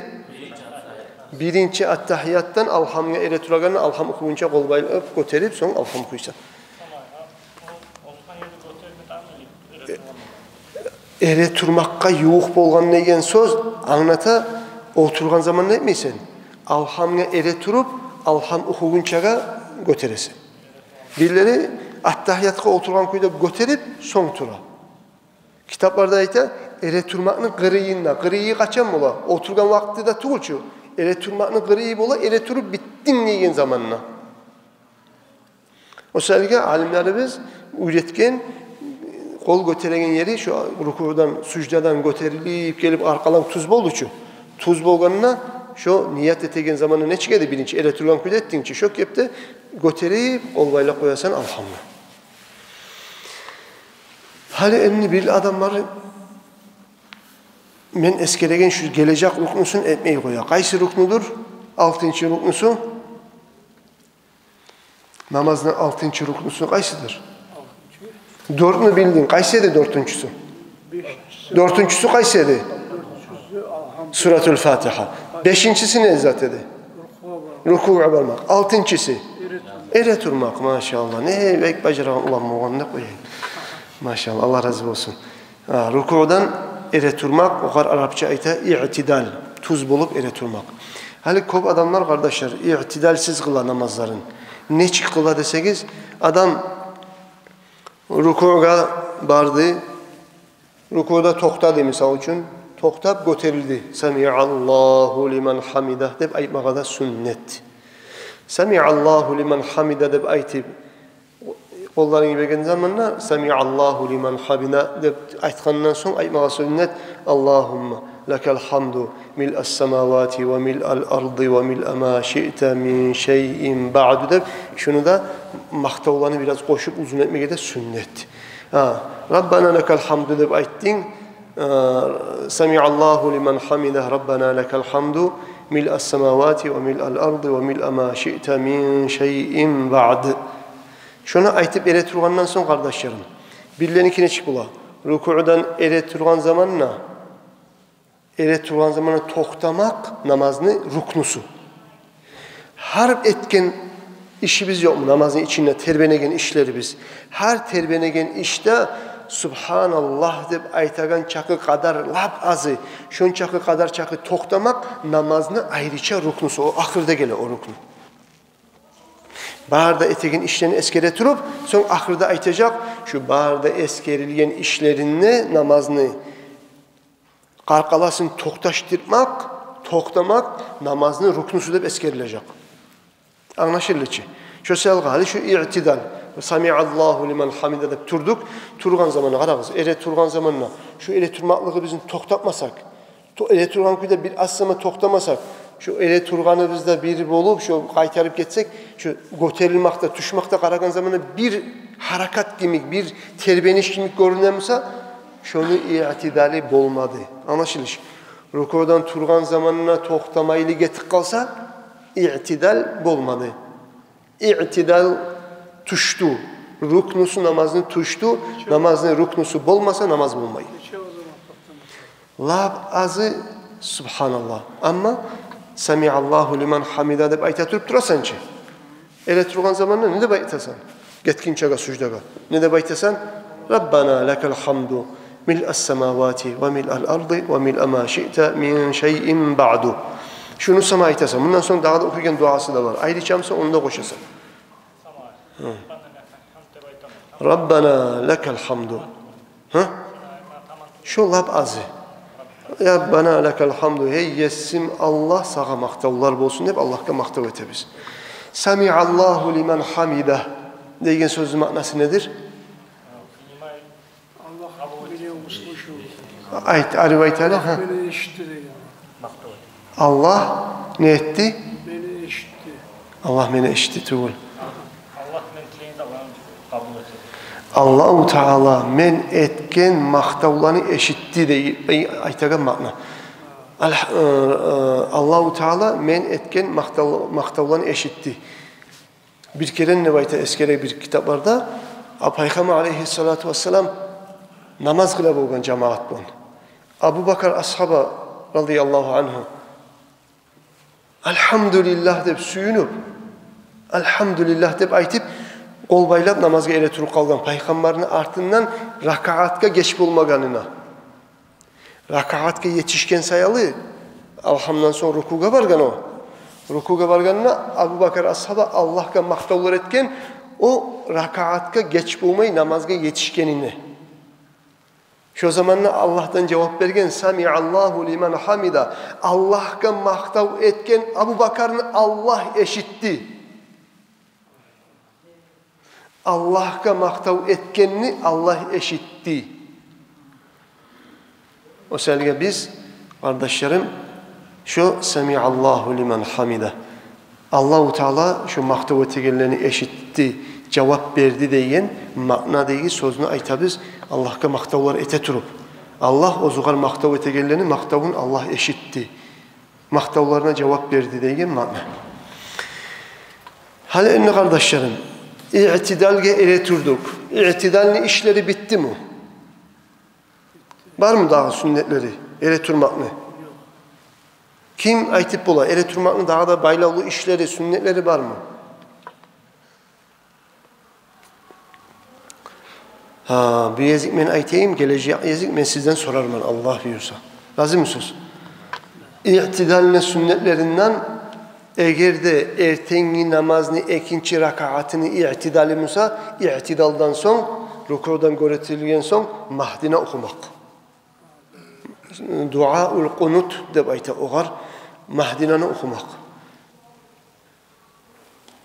Биринчи аттагьиятдан алгьамгъа эретурагъанда, алгьам охугъунча къол байлап гётерип, сонг алгьам охуйсан. Эретурмакъгъа ювукъ болгъан деген сёз англата, олтургъан заманда этмейсен. Алгьамгъа эретуруп, алгьам охугъунчагъа гётересен. Бирлери аттагьиятгъа олтургъан кюйде гётерип, сонг тура. Китапларда айта, эретурмакъны къырыйында, къырыйы къачан бола? Олтургъан вакътиде тюгюл чю. Эретурмакъны къырыйы бола, эретуруп битдим деген заманда. О саялы алимлерибиз уьйретген, къол гётереген ери шо рукугъдан, суждадан гётерилип гелип аркъаланг тюз болду чу. Тюз болгъанда шо ният этеген заманда нечик эди, биринчи эретургъан кюйде этдинг чи, шо кепде гётерип къол байлап къоясан алгьамгъа. Гьали энни бир адам бар, мен эсгереген шу гележек рукнусун этмей къоя. Къайсы рукнудур? Алтынчы рукнусу. Намазны алтынчы рукнусу къайсыдыр? Дёртню билдинг. Къайсы эди дёртюнчюсю? Дёртюнчюсю къайсы эди? Суратул Фатигьа. Бешинчиси не зат эди? Рукугъгъа бармакъ. Алтынчысы? Эретурмакъ. Машаллагь. Не бек бажарагъан улан болгъан деп къояйым. Машаллагь. Аллагь рази болсун. Гьа, рукугъдан эретурмакъ, огъар арапча айта иътидал, тюз болуп эретурмакъ. Гьали кёп адамлар, къардашлар, иътидалсыз къыла намазларын. Нечик къыла десегиз, адам рукугъгъа барды, рукугъда токътады, мисал учун, токътап гётерилди. «Самиаллагьу лиман гьамидагь» деп айтмагъа да сюннет. «Самиаллагьу лиман гьамидагь» деп айтып, къолларын йиберген заманда «Самиаллагьу лиман гьамидагь» деп айтгъандан сонг айтмагъа сюннет: «Аллагьумма лакал гьамду милъас самавати ва милъал арди ва милъа ма шиъта мин шайъин баъду» деп, шуну да макътавланы бираз къошуп узун этмеге де сюннет. Гьа, «Раббана лакал гьамду» деп айтдынг, гьа, «Самиаллагьу лиман гьамидагь, Раббана лакал гьамду милъас самавати ва милъал арди ва милъа ма шиъта мин шайъин баъд». Шону айтып эретургъандан сонг, къардашларым, бирлериники нечик бола? Рукугъдан эретургъан заманда, эретургъан заманда токътамакъ намазны рукнусу. Гьар этген ишибиз ёкъму намазны ичинде, тербенеген ишлерибиз? Гьар тербенеген ишде «Субгьаналлагь» деп айтагъан чакъы къадар, лап азы, шончакъы къадар чакъы токътамакъ намазны айрыча рукнусу, о ахырда геле о рукну. Бары да этеген ишлерин эсгере туруп, сонг ахырда айтажакъ, шу бары да эсгерилген ишлеринде намазны къаркъарасын токъташдырмакъ, токътамакъ намазны рукнусу деп эсгерилежек. Англашылды чы? Шо саялы гьали шу иътидал, «Самиаллагьу лиман гьамидагь» деп турдукъ, тургъан заманда, къарагъыз, эретургъан заманда шу эретурмакълыгъыбызны токътатмасакъ, То-, эретургъан кюйде бир аз сама токътамасакъ, шо эретургъаныбызда бир болуп, шо къайтарып гетсек, шо гётерилмакъда, тюшмакъда къарагъан заманда бир гьаракат йимик, бир тербениш йимик гёрюне буса, шону иътидалы болмады. Англашылыш. Рукудан тургъан заманына токътамайлы гетип къалса, иътидал болмады. Иътидал тюшдю. Рукнусу намазны тюшдю. Намазны рукнусу болмаса, намаз болмай. Лап азы, субгьаналлагь. Амма «Самиаллагьу лиман гьамида» деп айта туруп турасан чы. Эретургъан заманда не деп айтасан? Гетгинчеге суждагъа. Не деп айтасан? «Раббана лакал гьамду милъас самавати ва милъал арди ва милъа ма шиъта мин шайин баъду». Шуну сама айтасан. Мундан сонг дагъы да охуйгъан дуасы да бар. Айрыча буса, ону да къошасан. Гьы. «Раббана лакал гьамду». Гьы? Шо лап азы. «Раббана лакал гьамду». Гьей Есим Аллагь, сагъа макътавлар болсун деп Аллагьгъа макътав этебиз. «Самиаллагьу лиман гьамида» деген сёзню маънасы недир? Аллагь мени услышал. Айт, арив айт гьали, гьа. Аллагь мени эшитди деген. Аллагь не этди? Мени эшитди. Аллагь мени эшитди тюгюл. Аллагь мен тилегенни, Аллагь къабул этди. Аллагьу Таала мен этген макътавланы эшитди дей, ай-, айтагъан маъна. Аль-, э, э, Аллагьу Таала мен этген макътав-, макътавланы эшитди. Бир керен деп айта эсгере бир китапларда, а, Пайхаммар алейгьиссалату вассалам намаз къыла болгъан жамагьат булан. Абу Бакр асгьаба радияллагьу ангьу «Альгьамдулиллагь» деп сююнюп, «Альгьамдулиллагь» деп айтып, къол байлап намазгъа эретуруп къалгъан, Пайхаммарны артындан ракаатгъа геч болмагъанына. Ракаатгъа етишген саялы, алгьамдан сонг рукугъа баргъан о. Рукугъа баргъанда Абу Бакр асгьаба Аллагьгъа макътавлар этген, о ракаатгъа геч болмай намазгъа етишгенине. Шо заманда Аллагьдан жавап берген: «Самиаллагьу лиман гьамида». Аллагьгъа макътав этген Абу Бакрны Аллагь эшитди. Аллагьгъа макътав этгенни Аллагь эшитди. О саялы биз, къардашларым, шо «Самиаллагьу лиман гьамида», Аллагьу Таала шо макътав этегенлени эшитди, жавап берди деген маънадагъы сёзню айтабыз, Аллагьгъа макътавлар эте туруп. Аллагь оьзюгер макътав этегенлени макътавун Аллагь эшитди. Макътавларына жавап берди деген маъна. Гьали энни, къардашларым, иътидалгъа эретурдукъ. Иътидалны ишлери битдими? Бармы дагъы сюннетлери эретурмакъны? Ким айтып бола, эретурмакъны дагъы да байлавлу ишлери, сюннетлери бармы? Гьа, бу гезик мен айтайым, гележек гезик мен сизден сорарман, Аллагь буюрса. Разимисиз? Иътидалны сюннетлеринден, эгер де эртенги намазны экинчи ракаатыны иътидалы буса, иътидалдан сонг, рукудан гётерилген сонг, Магьдина охумакъ. Дуаул къунут деп айта огъар, Магьдинаны охумакъ.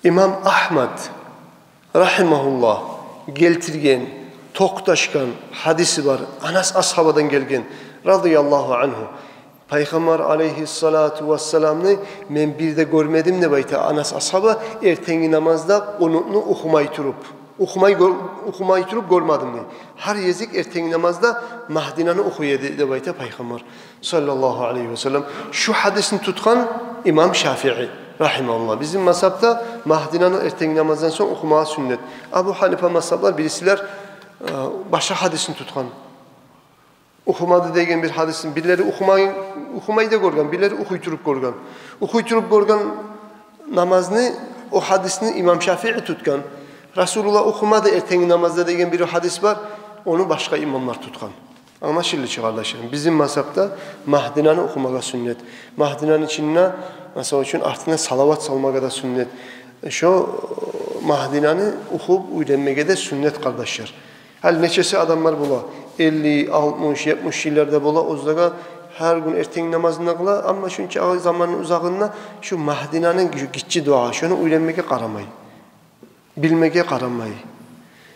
Имам Агьмад, рагьимагьуллагь, гелтирген, токъташгъан гьадиси бар, Анас асгьабадан гелген, радияллагьу ангьу. Пайхаммар алейгьиссалату вассаламны мен бир де гёрмедим деп айта Анас асгьаба, эртенги намазда къунутну охумай туруп. Охумай гёр-, охумай туруп гёрмедим дей. Гьар гезик эртенги намазда Магьдинаны охуй эди деп айта Пайхаммар саллаллагьу алейгьи ва саллам. Шу гьадисни тутгъан имам Шафии, рагьимагьуллагь. Бизин мазгьабда Магьдинаны эртенги намаздан сонг охумагъа сюннет. Абу Гьанифа мазгьаблар, бирисилер, э, башгъа гьадисни тутгъан. Охумады деген бир гьадисни, бирлери охумай, охумай да гёрген, бирлери охуй туруп гёрген. Охуй туруп гёрген намазны, о гьадисни имам Шафии тутгъан. Расулуллагь охумады эртенги намазда деген бир гьадис бар, ону башгъа имамлар тутгъан. Англашылды чы, къардашларым. Бизин мазгьабда Магьдинаны охумагъа сюннет. Магьдинаны ичинде, масала учун, артына салават салмагъа да сюннет. Шо Магьдинаны охуп уьйренмеге де сюннет, къардашлар. Гьали нечеси адамлар бола, элли, алтмыш, етмиш йылларда бола, оьзлеге гьар гюн эртенги намазын да къыла, амма шунча заманны узагъында шу Магьдинаны шу гиччи дуа, шону уьйренмеге къарамай, билмеге къарамай.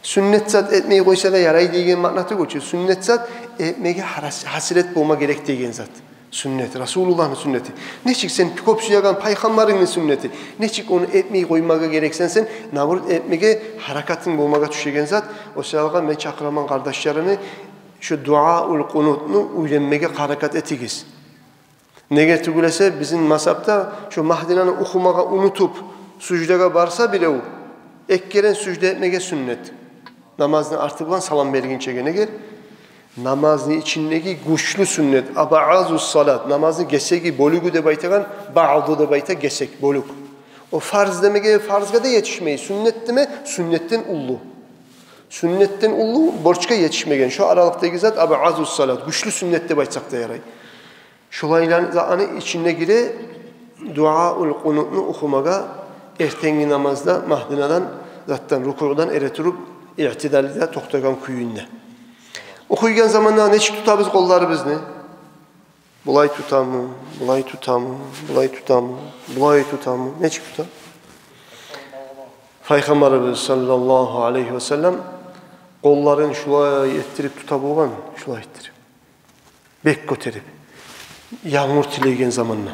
Сюннет зат этмей къойса да ярай деген маъна тюгюл чю. Сюннет зат этмеге гьарас-, гьасирет болма герек деген зат. Сюннет, Расулуллагьны сюннети. Нечик сен кёп сюеген пайхаммарынгны сюннети. Нечик ону этмей къоймагъа герексен сен, наоборот, этмеге гьаракатынг болмагъа тюшеген зат. О саялгъа мен чакъыраман къардашларымны, шу дуаул къунутну уьйренмеге гьаракат этигиз. Неге тюгюл эсе, бизин мазгьапда шу Магьдинаны охумагъа унутуп, суждагъа барса бирев, эки керен сужда этмеге сюннет. Намазны арты булан салам бергинчеге. Неге? Намазны ичиндеги гючлю сюннет, абъазу салат, намазны гесеги, бёлюгю деп айтагъан, баъду деп айта, гесек, бёлюк. О фарз демеге, фарзгъа да етишмей, сюннет деме, сюннетден уллу. Сюннетден уллу борчгъа етишмеген, шо аралыкъдагъы зат абъазу салат, гючлю сюннет деп айтсакъ да ярай. Шолайланы ичинде гире дуаул къунутну охумагъа, эртенги намазда Магьдинадан, затдан, рукуъдан эретуруп, иътидалда токътагъан кюйюнде. Охуйгъан заманда нечик тутабыз къолларыбызны? Булай тутамы, булай тутамы, булай тутамы, булай тутамы? Нечик тута? Пайхаммарыбыз саллаллагьу алайгьи васаллам къолларын шулай этдирип тута болгъан, шулай этдирип. Бек гётерип. Янгур тилейген заманда,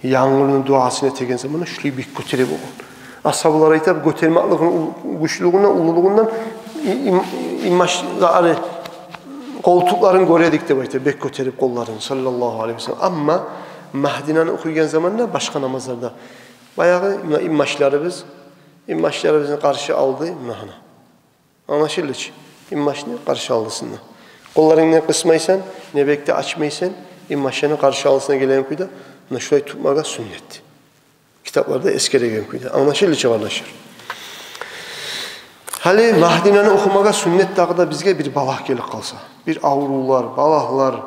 янгурну дуасын этеген заманда шулай бек гётере болгъан. Асгьабалар айта, гётермеклигини ул-, гючлюгюнден, уллулугъундан и-, им-, иммаш-, ары, къолтукъларын гёредик деп айта, бек гётерип къолларын, саллаллагьу алайгьи васаллам. Амма Магьдинаны охуйгъан заманда башгъа намазларда, баягъы, муна, иммашларыбыз, иммашларыбызны къаршы алды, муна, гьана. Англашылды чы? Иммашны къаршы алдысында. Къолларынгны къысмайсан, не бек де ачмайсан, иммашланы къаршы алдысына гелеген кюйде, муна шулай тутмагъа сюннет. Китапларда эсгереген кюйде. Англашылды чы, къардашлар? Гьали Магьдинаны охумагъа сюннет дагъы да бизге бир балагь гелип къалса. Бир аврувлар, балагьлар,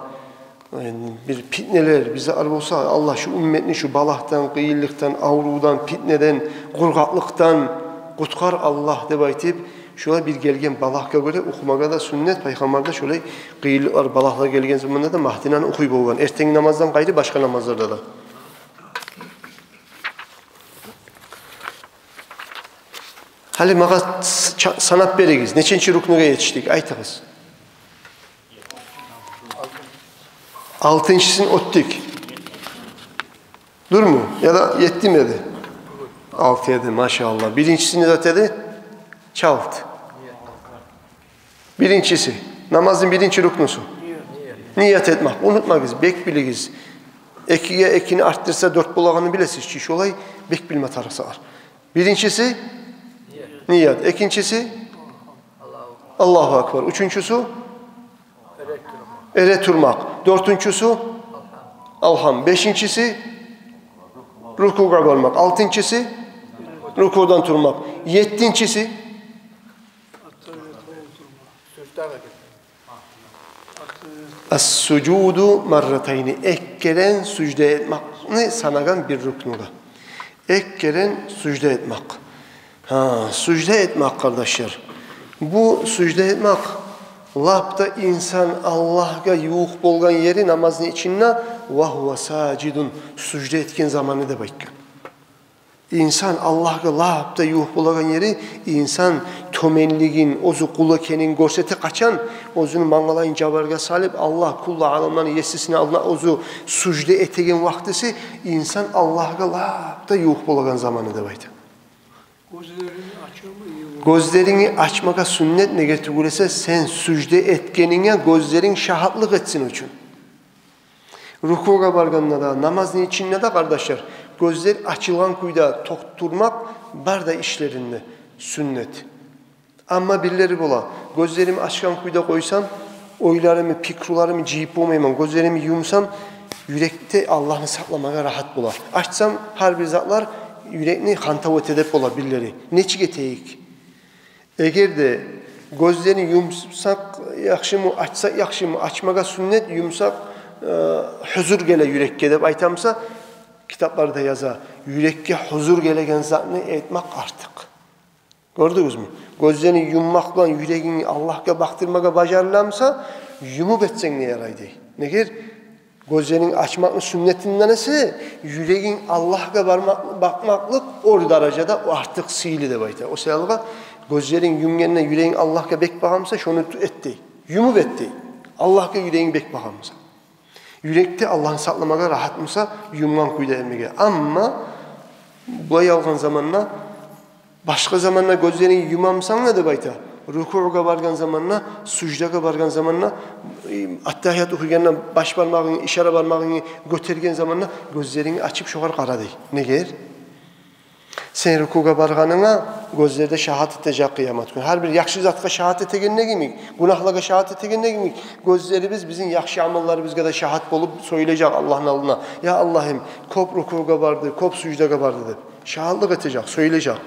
бир питнелер, бир затлар болса, Аллагь, шу умметни шу балагьдан, къыйынлыкъдан, аврувдан, питнеден, къургъакълыкъдан къутгъар, Аллагь, деп айтып, шулай бир гелген балагьгъа гёре охумагъа да сюннет, Пайхаммар да шулай къыйынлыкълар, балагьлар гелген заманда да Магьдинаны охуй болгъан. Эртенги намаздан къайры башгъа намазларда да. Гьали магъа с-, ча-, санап беригиз, неченчи рукнугъа етишдик, айтыгъыз. Алтынчысын оьтдюк. Дюрмю? Яда етдими эди? Алты эди, машааллагь. Биринчиси не зат эди? Чалт. Биринчиси, намазны биринчи рукнусу. Ният этмек. Унутмагъыз, бек билигиз. Экиге экини артдырса, дёрт болагъанын билесиз чи, шолай бек билме тарыкъ сагъар. Биринчиси ният, экинчиси Аллагьу акбар, уьчюнчюсю эретурмакъ, дёртюнчюсю алгьам, бешинчиси рукугъа бармакъ, алтынчысы рукудан турмакъ, еттинчиси ас-сужуду марратайни, эки керен сужда этмекни санагъан бир рукнугъа. Эки керен сужда этмек. Гьа, сужда этмек, къардашлар. Бу сужда этмек лап да инсан Аллагьгъа ювукъ болгъан ери намазны ичинде, ва гьува сажидун, сужда этген заманы деп айтгъан. Инсан Аллагьгъа лап да ювукъ болагъан ери, инсан тёменлигин, оьзю къул экенин гёрсете къачан, оьзюню мангалайын жабаргъа салып, Аллагь, кюллю аламланы есисини алдына оьзю сужда этеген вакътиси, инсан Аллагьгъа лап да ювукъ болагъан заманы деп айта. Гёзлерин ачамы, ювукъ? Гёзлерин ачмагъа сюннет, неге тюгюл эсе, сен сужда этгенинге гёзлеринг шагьатлыкъ этсин учун. Рукугъа баргъанда да, намазны ичинде де, къардашлар, гёзлер ачылгъан кюйде токъ турмакъ бар да ишлеринде сюннет. Амма бирлери бола, гёзлерими ачгъан кюйде къойсам, ойларымы, пикруларымы жыйып болмайман, гёзлерими юмсам, юрекде Аллагьны сакъламагъа рагьат бола. Ачсам, гьар бир затлар юрекни хантав эте деп бола бирлери. Нечик этейик? Эгер де гёзлерин юмсакъ яхшымы, ачсакъ яхшымы, ачмагъа сюннет, юмсакъ, э, гьузур геле юрекге деп айтамса, китапларда яза, юрекге гьузур гелеген затны этмек артыкъ. Гёрдюгюзмю? Гёзлерин юммакъ булан юрегингни Аллагьгъа бакъдырмагъа бажарыламса, юмуп этсенг де ярай дей. Неге? Гёзлерин ачмакъны сюннетинден эсе, юрегинг Аллагьгъа бармакъ-, бакъмакълыкъ оьр даражада, о артыкъ сыйлы деп айта. О саялгъа гёзлерин юмгъанда юрегинг Аллагьгъа бек багъамса, шону ту-, эт дей. Юмуп эт дей. Аллагьгъа юрегинг бек багъамса. Юрекде Аллагьны сакъламагъа рагьат буса, юмгъан кюйде этмеге. Амма булай алгъан заманда, башгъа заманда гёзлеринг юмамсан да деп айта, рукугъа баргъан заманда, суждагъа баргъан заманда, э, аттагьият охуйгъанда баш бармагъынгны, ишара бармагъынгны гётерген заманда гёзлеринг ачып шогъар къара дей. Негер? Сен рукугъа баргъанынга гёзлер де шагьат этежек къыямат гюн. Гьар бир яхшы затгъа шагьат этегенде йимик, гюнагьлагъа шагьат этегенде йимик, гёзлерибиз бизин яхшы амалларыбызгъа да шагьат болуп сёйлежек Аллагьны алдына: «Я Аллагьым, кёп рукугъа барды, кёп суждагъа барды», – деп. Шагьатлыкъ этежек, сёйлежек.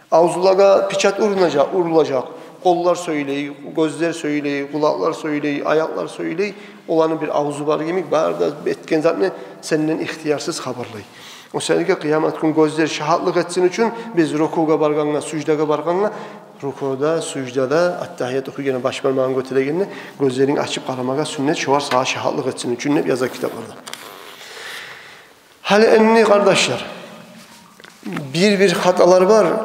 Авзулагъа печать урунажакъ, урулажакъ. Къоллар сёйлей, гёзлер сёйлей, къулакълар сёйлей, аякълар сёйлей. Оланы бир авзу бар йимик, бары да этген затны сенден ихтиярсыз хабарлай. О саялы къыямат гюн гёзлер шагьатлыкъ этсин учун, биз рукугъа баргъанда, суждагъа баргъанда, рукуда, суждада, аттагьият охуйгъанда баш бармагъынгны гётерегенде, гёзлеринг ачып къарамагъа сюннет, шогъар сагъа шагьатлыкъ этсин учун деп яза китапларда. Гьали энни, къардашлар, бир-бир хаталар бар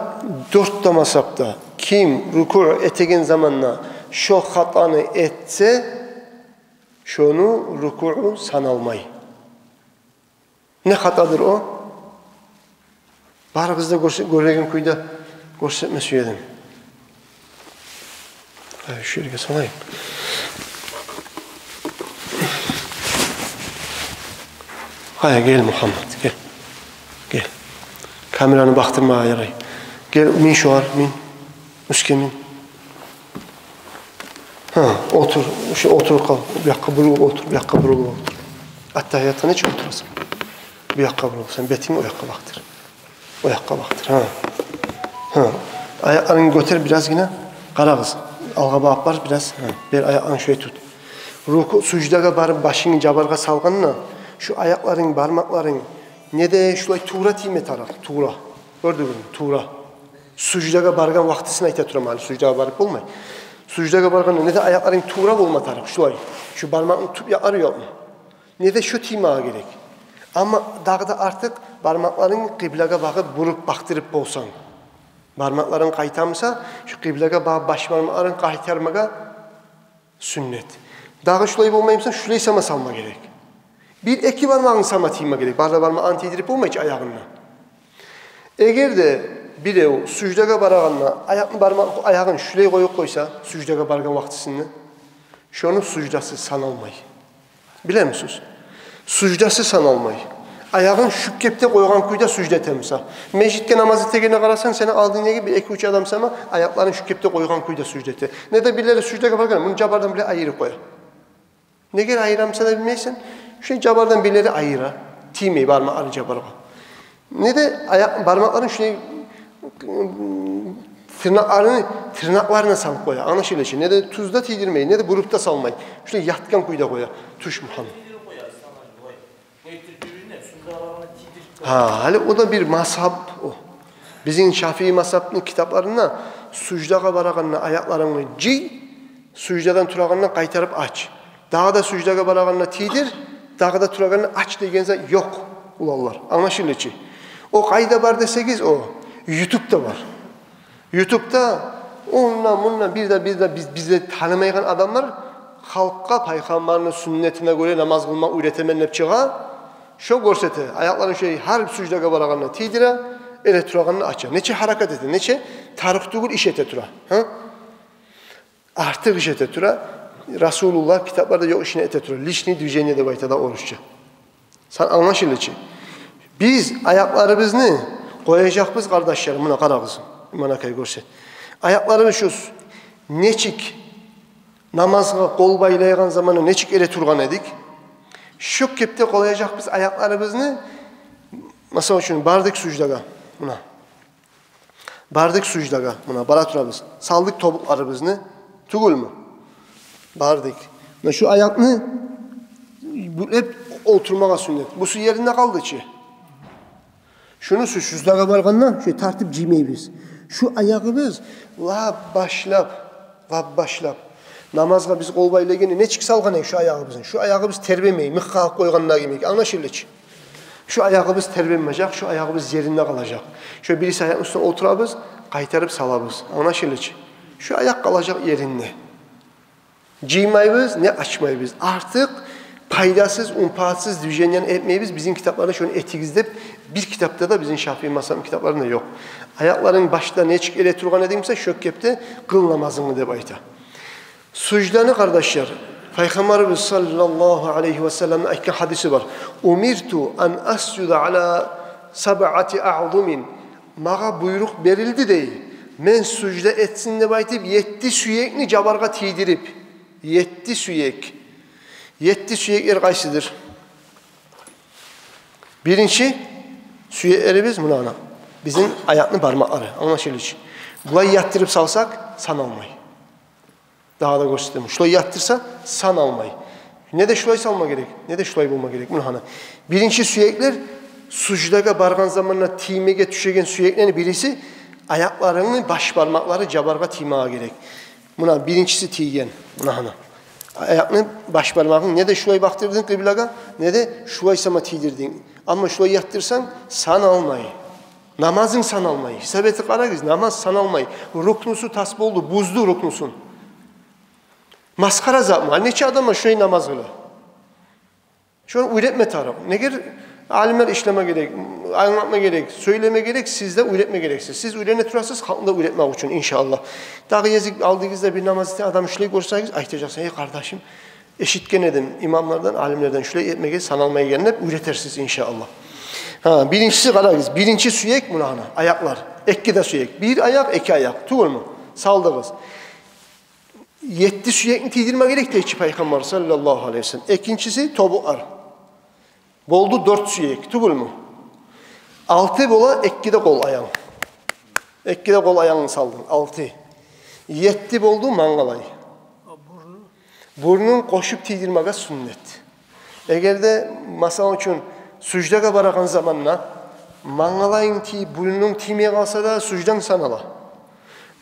дёрт де мазгьабда. Ким рукуъ этеген заманда шо хатаны этсе, шону рукуъу саналмай. Не хатадыр о? Барыгъыз да гёрсе-, гёреген кюйде гёрсетме сюедим. Гьай, шу ерге салайым. Гьай, гел, Мухаммад, гел. Гел. Камераны бакъдырма ярай. Гел, мин шогъар, мин. Уьстге мин. Гьа, олтур, шу олтуруп къал. Бу якъгъа бурулуп олтур, бу якъгъа бурулуп олтур. Аттагьиятгъа нечик олтурасан? Бу якъгъа бурул, сен бетинг о якъгъа бакъдыр. О якъгъа бакъдыр. Гьа. Гьа. Аякъларынгны гётер биразгъына. Къарагъыз. Алгъа багъып бар бираз. Гьа. Бер аякъларынгны, шулай тут. Руку, суждагъа барып башынгны жабаргъа салгъанда, шу аякъларынг, бармакъларынг не де шулай тувра тийме тарыкъ, тувра. Гёрдюгюзмю? Тувра. Суждагъа баргъан вакътисин айта тураман, гьали суждагъа барып болмай. Суждагъа баргъанда не де аякъларынг тувра болма тарыкъ, шулай. Шу бармакъны тюп якълары ёкъму? Не де шо тиймеге герек. Амма дагъы да артыкъ бармакъларынг къыблагъа багъып, буруп, бакъдырып болсанг. Бармакъларынг къайтамыса, шу къыблагъа багъып баш бармакъларынгны къайтармагъа сюннет. Дагъы шулай болмаймыса, шулай сама салма герек. Бир-эки бармагъынг сама тийме герек. Бары да бармагъын тийдирип болмай чы аягъына. Эгер де бирев суждагъа барагъанда аякъны бармакъ, аягъын шулай къоюп къойса, суждагъа баргъан вакътисинде, шону суждасы саналмай. Билемисиз? Суждасы саналмай. Аягъын шу кепде къойгъан кюйде сужда этемиса. Межитге намаз этегенде къарасанг, сени алдынгдагъы бир-эки-уьч адам сама аякъларын шу кепде къойгъан кюйде сужда эте. Не де бирлери суждагъа баргъан, муну жабардан булай айырып къоя. Негер айырамыса да билмейсен, шулай жабардан бирлери айыра, тиймей бармакъларын жабаргъа. Не де аякъ, бармакъларын шулай, тырнакъларын, тырнакъларына салып къоя, англашыла чы. Не де тюзде тийдирмей, не де буруп да салмай. Шулай ятгъан кюйде къоя. Туш, Мухаммад. Гьа, гьали о да бир мазгьаб о. Бизин Шафии мазгьабны китапларында суждагъа барагъанда аякъларынгны жый, суждадан турагъанда къайтарып ач. Дагъы да суждагъа барагъанда тийдир, дагъы да турагъанда ач деген зат ёкъ, уланлар. Англашыла чы. О къайда бар десегиз, о ютубда бар. Ютубда онда-мунда, бирде-бирде биз, бизде танымайгъан адамлар халкъгъа пайхаммарны сюннетине гёре намаз къылмакъ уьйретемен деп чыгъа. Шо гёрсете, аякъларын шулай гьар суждагъа барагъанда тийдире, эретурагъанда ача. Нече гьаракат эте, нече тарыкъ тюгюл иш эте тура. Гьа? Артыкъ иш эте тура. Расулуллагь китапларда ёкъ ишни эте тура. Лишний движение деп айта да орусча. Сан, англашыла чы. Биз аякъларыбызны къояжакъбыз, къардашлар, муна къарагъыз. Иман акай, гёрсет. Аякъларыбыз шу с-, нечик намазгъа къол байлайгъан заманда нечик эретургъан эдик, шо кепде къояжакъбыз аякъларыбызны. Масала учун, бардыкъ суждагъа. Муна. Бардыкъ суждагъа, муна, бара турабыз. Салдыкъ тобукъларыбызны, тюгюлмю? Бардыкъ. Муна шу аякъны бёлеп олтурмагъа сюннет. Бусу еринде къалды чы. Шуну шу суждагъа баргъанда, шулай тартып жыймайбыз. Шу аягъыбыз лап башлап, лап башлап намазгъа биз къол байлайгъанда нечик салгъан эдик шу аягъыбызны? Шу аягъыбыз тербемей, мыкъ къагъып къойгъанда йимик. Англашыла чы. Шу аягъыбыз тербенмежек, шу аягъыбыз еринде къалажакъ. Шо бириси аякъны уьстюне олтурабыз, къайтарып салабыз. Англашыла чы. Шу аякъ къалажакъ еринде. Жыймайбыз, не ачмайбыз. Артыкъ пайдасыз, унпаатсыз движенияны этмейбиз. Бизин китапларда шону этигиз деп бир китапда да, бизин Шафии мазгьабны китапларында ёкъ. Аякъларынг башда нечик эретургъан эдинг буса, шо кепде къыл намазынгны деп айта. Сужданы, къардашлар, Пайхаммарыбыз саллаллагьу алайгьи васалламны айтгъан гьадиси бар: «Умирту ан асжуда ала сабъати аъзумин». Магъа буйрукъ берилди, дей, мен сужда этсин деп айтып, етти сюекни жабаргъа тийдирип. Етти сюек. Етти сюеклер къайсыдыр? Биринчи сюеклерибиз муна, ана, бизин аякъны бармакълары. Англашылыш. Булай ятдырып салсакъ, саналмай. Дагъы да гёрсетемен. Шулай ятдырса, саналмай. Не де шулай салма герек, не де шулай болма герек. Муна, ана, биринчи сюеклер, суждагъа баргъан заманда тиймеге тюшеген сюеклени бириси, аякъларынгны баш бармакълары жабаргъа тиймеге герек. Муна биринчиси тийген. Муна, ана, аякъны баш бармагъын не де шулай бакъдырдынг къыблагъа, не де шулай сама тийдирдинг. Амма шулай ятдырсанг, саналмай. Намазынг саналмай. Гьисап этип къарагъыз, намаз саналмай. Рукнусу тас болду, бузду рукнусун. Масхара затмы? Нече адам бар шулай намаз къыла? Шону уьйретме тарыкъ. Неге? Алимлер ишлеме герек, англатма герек, сёйлеме герек, сиз де уьйретме герексиз. Сиз уьйрене турасыз халкъны да уьйретмек учун, иншааллагь. Дагъы гезик алдыгъызда бир намаз этеген адам шулай гёрсегиз, айтажакъсыз: «Эй, къардашым, эшитген эдим имамлардан, алимлерден шулай этмеге саналмай экен», — деп уьйретерсиз, иншааллагь. Гьа, биринчиси, къарагъыз, биринчи сюек муна, ана, аякълар. Эки де сюек. Бир аякъ, эки аякъ. Тюгюлмю? Салдыгъыз. Етти сюекни тийдирме герек дейчи Пайхаммар саллаллагьу алайгьи васаллам. Экинчиси тобукъар. Болду дёрт сюек, тюгюлмю? Алты бола эки де къол аягъынг. Эки де къол аягъынгны салдынг. Алты. Етти болду мангалай. Бурнун къошуп тийдирмеге сюннет. Эгер де, масала учун, суждагъа барагъан заманда мангалайынг тийип, бурнунг тиймей къалса да, сужданг санала.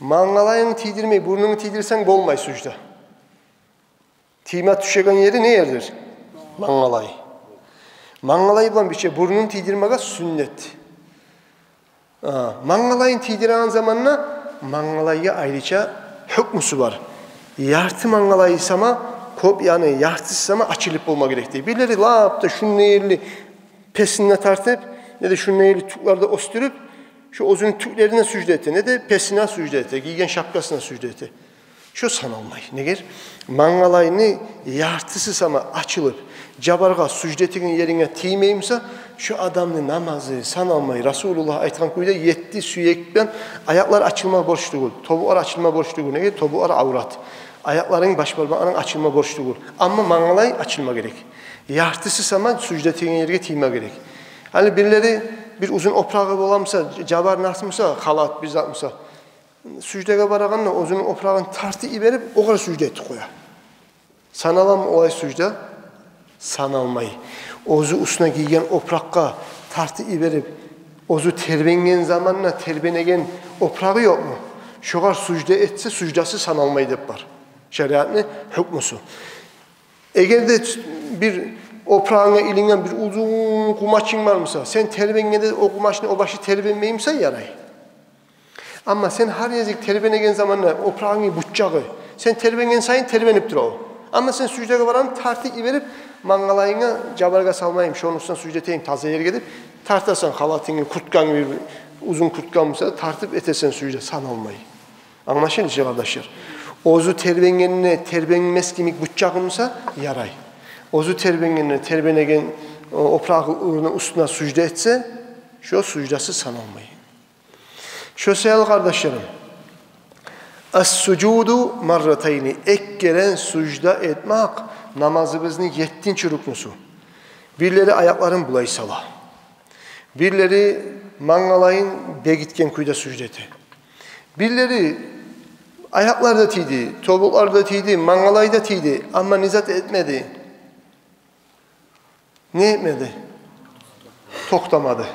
Мангалайынгны тийдирмей, бурнунгну тийдирсенг, болмай сужда. Тийме тюшеген ери не ердир? Мангалай. Мангалай булан бирче бурнун тийдирмеге сюннет. А, мангалайын тийдиреген заманда мангалайгъа айрыча гьукмусу бар. Ярты мангалайы сама, кёп, яни яртысы сама ачылып болма герек дей. Бирлери лап да шунда ерли песине тартып, не де шунда ерли тюклерде оьсдюрюп, шо оьзюню тюклерине сужда эте, не де песине сужда эте, гийген шапкасына сужда эте. Шо саналмай. Неге? Мангалайыны яртысы сама ачылып, жабаргъа, сужда этеген еринге тиймей буса, шо адамны намазы саналмай. Расулуллагь айтгъан кюйде етти сюекден аякълар ачылма борч тюгюл, тобукълар ачылма борч тюгюл. Неге? Тобукълар аврат. Аякъларынг, баш бармакъларынг ачылма борч тюгюл. Амма мангалай ачылма герек. Яртысы сама сужда этеген ерге тийме герек. Гьали бирлери бир узун опурагъы бола буса, жабар, нас буса, халат, бир зат буса, суждагъа барагъанда оьзюню опурагъын тартып йиберип, огъар сужда этип къоя. Саналамы олай сужда? Саналмай. Оьзю уьстюне гийген опуракъгъа тартып йиберип, оьзю тербенген заманда тербенеген опурагъы ёкъму? Шогъар сужда этсе, суждасы саналмай деп бар шариатны гьукмусу. Эгер де бир опурагъынга илинген бир узун къумачынг бар буса, сен тербенгенде о къумачны о башы тербенмей буса, ярай. Амма сен гьар гезик тербенеген заманда опурагъынгны бутчагъы, сен тербенген сайын тербенип тура о. Амма сен суждагъа барагъанда тартып йиберип, мангалайынга жабаргъа салмайым, шону уьстюне сужда этейим, таза ерге деп, тартасан халатынгны, курткангны, бир узун куртканг буса, тартып этесен сужда, саналмай. Англашылды чы, къардашлар? Оьзю тербенгенине тербенмес кимик бутчагъынг буса, ярай. Оьзю тербенгенине тербенеген, о, опурагъыны уьстюне сужда этсе, шо суждасы саналмай. Шо саялы, къардашларым, ас-сужуду марратайни, эки керен сужда этмек намазыбызны еттинчи рукнусу. Бирлери аякъларын булай сала. Бирлери мангалайын бегитген кюйде сужда эте. Бирлери аякълар да тийди, тобукълар да тийди, мангалай да тийди, амма не зат этмеди. Не этмеди? Токътамады.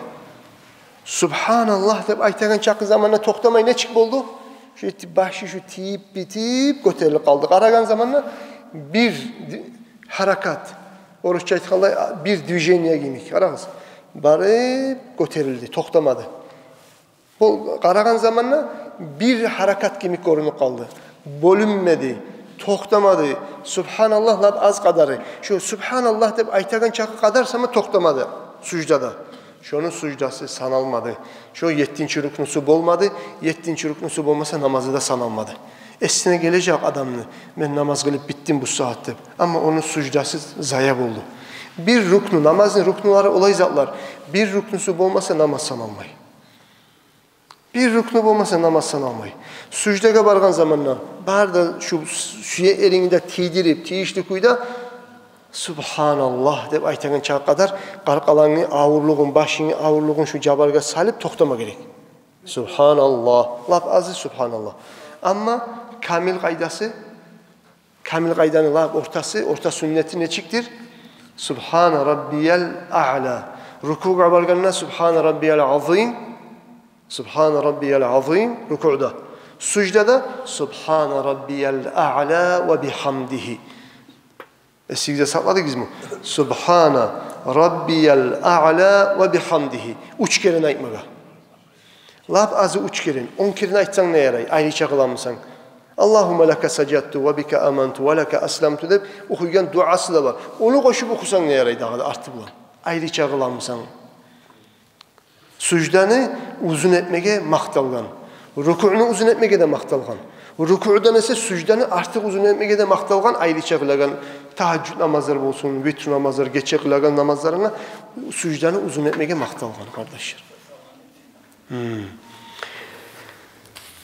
«Субгьаналлагь» деп айтагъан чакъы заманда токътамай нечик болду? Шу эти башы шу тийип битип гётерилип къалды. Къарагъан заманда бир ди-, гьаракат, орусча айтгъанда, бир движение йимик. Къарагъыз, барып гётерилди, токътамады. Бу къарагъан заманда бир гьаракат йимик гёрюнюп къалды. Бёлюнмеди. токътамады. Субгьаналлагь лап аз къадары. Шо субгьаналлагь деп айтагъан чакъы къадар сама токътамады суждада. Шону суждасы саналмады. Шо еттинчи рукнусу болмады. Еттинчи рукнусу болмаса, намазы да саналмады. Эсине гележек адамны: «Мен намаз къылып битдим бу сагьат», — деп. Амма ону суждасы зая болду. Бир рукну, намазны рукнулары олай затлар. Бир рукнусу болмаса, намаз саналмай. Бир рукну болмаса, намаз саналмай. Суждагъа баргъан заманда бары да шу сюе эрингни де тийдирип, тийишли кюйде «Субгьаналлагь» деп айтагъан чакъы къадар къаркъарангны авурлугъун, башынгны авурлугъун шу жабаргъа салып токътама герек. Субгьаналлагь. Лап азы субгьаналлагь. Амма камил къайдасы, камил къайданы лап ортасы, орта сюннети нечикдир? «Субгьана раббиял аъла». Рукугъа баргъанда «Субгьана раббиял азим». «Субгьана раббиял азим» рукуъда. Суждада «Субгьана раббиял аъла ва бигьамдигьи». Эсигизде сакъладыгъызмы? «Субгьана раббиял аъла ва бигьамдигьи». Уьч керен айтмагъа. Лап азы уьч керен. Он керен айтсанг не ярай, айрыча къыламысан? «Аллагьумма лака сажадту ва бика аманту ва лака асламту» деп охуйгъан дуасы да бар. Ону къошуп охусанг не ярай дагъы да арты булан, айрыча къыламысан? Сужданы узун этмеге макъталгъан. Рукуъну узун этмеге де макъталгъан. Рукуъдан эсе сужданы артыкъ узун этмеге де макъталгъан, айрыча къылагъан тагьажжуд намазлар болсун, витру намазлар, гече къылагъан намазларына сужданы узун этмеге макъталгъан, къардашлар. Гьм.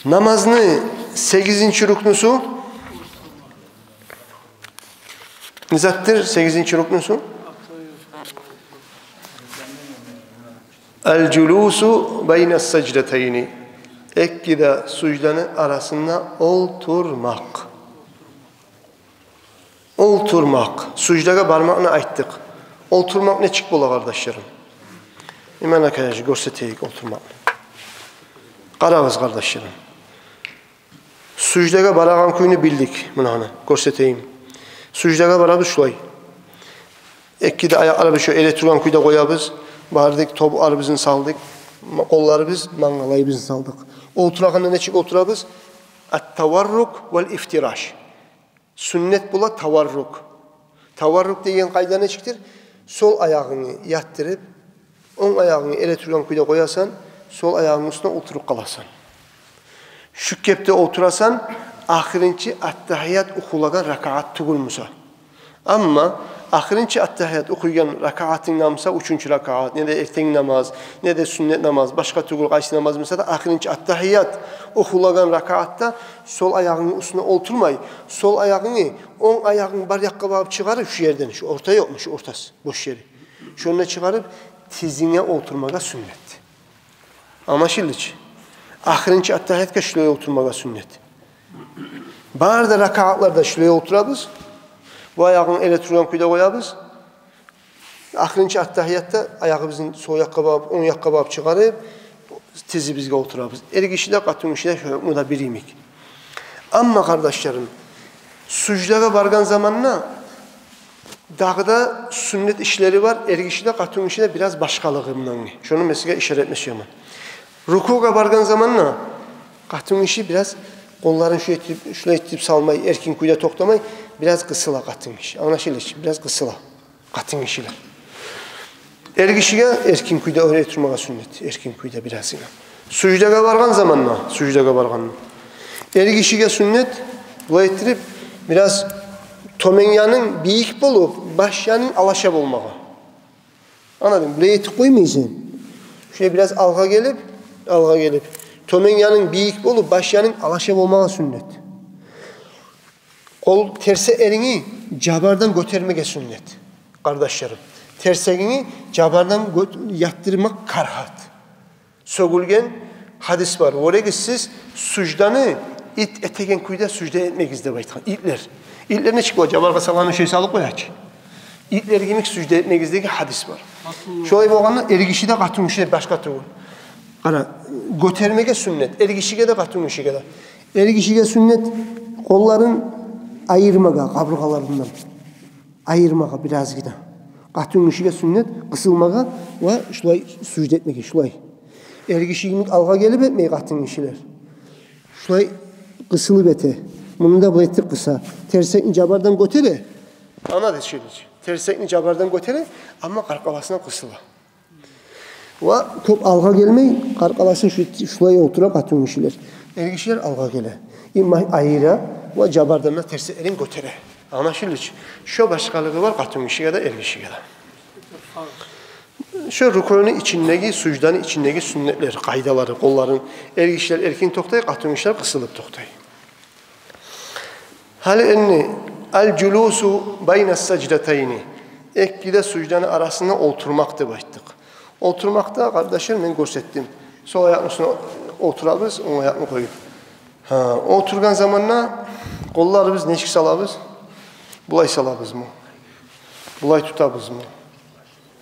Намазны сегизинчи рукнусу не затдыр? Сегизинчи рукнусу: «Ал-жулусу байна саждатайни». Эки де сужданы арасында олтурмакъ. Олтурмакъ. Суждагъа бармакъны айтдыкъ. Олтурмакъ нечик бола, къардашларым? Иман акаяжы гёрсетейик олтурмакъны. Къарагъыз, къардашларым. Суждагъа барагъан кюйню билдик. Муна гьана гёрсетейим. Суждагъа барабыз шулай. Эки де аякъларыбыз шу эретургъан кюйде къоябыз. Бардыкъ, тобукъларыбызны салдыкъ. Ма-, къолларыбыз мангалайыбызны салдыкъ. Олтурагъанда нечик олтурабыз? Ат-таваррук вал ифтираш. Сюннет бола таваррук. Таваррук деген къайда нечикдир? Сол аягъынгны ятдырып, онг аягъынгны эретургъан кюйде къоясан, сол аягъынгны уьстюне олтуруп къаласан. Шу кепде олтурасан, ахырынчы аттагьият охулагъан ракаат тюгюл буса. Амма ахырынчы аттагьият охуйгъан ракаатынг буса, уьчюнчю ракаат, не де эртен намаз, не де сюннет намаз, башгъа тюгюл къайсы намаз буса да, ахырынчы аттагьият охулагъан ракаатда сол аягъынгны уьстюне олтурмай, сол аягъынгны, онг аягъынгны бар якъгъа багъып чыгъарып, шу ерден, шу орта ёкъму, шу ортасы, бош ери, шонда чыгъарып, тизинге олтурмагъа сюннет. Англашылды чы? Ахырынчы аттагьиятгъа шулай олтурмагъа сюннет. Бары да ракаатларда шулай олтурабыз. Бу аягъын эретургъан кюйде къоябыз. Ахырынчы аттагьиятда аягъыбызны сол якъгъа багъып, онг якъгъа багъып чыгъарып, тизибизге олтурабыз. Эргиши де, къатынгиши де шо гьукму да бир йимик. Амма, къардашларым, суждагъа баргъан заманда дагъы да сюннет ишлери бар. Эргиши де, къатынгиши де бираз башгъалыгъы мундан. Шону мен сизге ишара этме сюемен. Рукугъа баргъан заманда къатынгиши бираз къолларын шулай этип, шулай этип салмай, эркин кюйде токътамай, бираз къысыла къатынгиши. Англашылды чы, бираз къысыла къатынгишилер. Эргишиге эркин кюйде эретурмагъа сюннет, эркин кюйде биразгъына. Суждагъа баргъан заманда, суждагъа баргъанда эргишиге сюннет, булай этдирип, бираз тёмен янынг бийик болуп, баш янынг алаша болмагъа. Англадынг, булай этип къоймайсан. Шулай бираз алгъа гелип, алгъа гелип, тёмен янынг бийик болуп, баш янынг алаша болмагъа сюннет. Къол, терсе эрингни жабардан гётермеге сюннет, къардашларым. Терсегингни жабардан гёт-, ятдырмакъ карагьат. Сёгюлген гьадис бар: «Вёрегиз сиз сужданы ит этеген кюйде сужда этмегиз», — деп айтгъан. Итлер. Итлер нечик бола? Жабаргъа салгъанны шей салып къоя чы. Итлер йимик сужда этмегиз деген гьадис бар. Шолай болгъанда эргиши де, къатынгиши де башгъа тюгюл. Къара, гётермеге сюннет эргишиге де, къатынгишиге де. Эргишиге сюннет къолларын айырмагъа къабургъаларындан. Айырмагъа биразгъына. Къатынгишиге сюннет къысылмагъа ва шулай сужда этмеге, шулай. Эргиши йимик алгъа гелип этмей къатынгишилер. Шулай къысылып эте. Мунда булай этип къыса. Терсекни жабардан гётере. Ана да шейличи. Терсекни жабардан гётере, амма къаркъарасына къысыла. Ва кёп алгъа гелмей, къаркъарасын шу-, шулай олтура къатынгишилер. Эргишилер алгъа геле. Имма айыра ва жабардан да терсеклерин гётере. Англашылдычы? Шо башгъалыгъы бар къатынгишиге де, эргишиге де. Шо рукуъну ичиндеги, сужданы ичиндеги сюннетлер, къайдалары, къолларын, эргишилер эркин токътай, къатынгишилер къысылып токътай. Гьали энни, аль-жулусу байна саждатайни. Эки де сужданы арасында олтурмакъ деп айтдыкъ. Олтурмакъда, къардашлар, мен гёрсетдим. Сол аякъны уьстюне олтурабыз, онг аякъны къоюп. Гьа, олтургъан заманда къолларыбыз нечик салабыз? Булай салабызмы? Булай тутабызмы?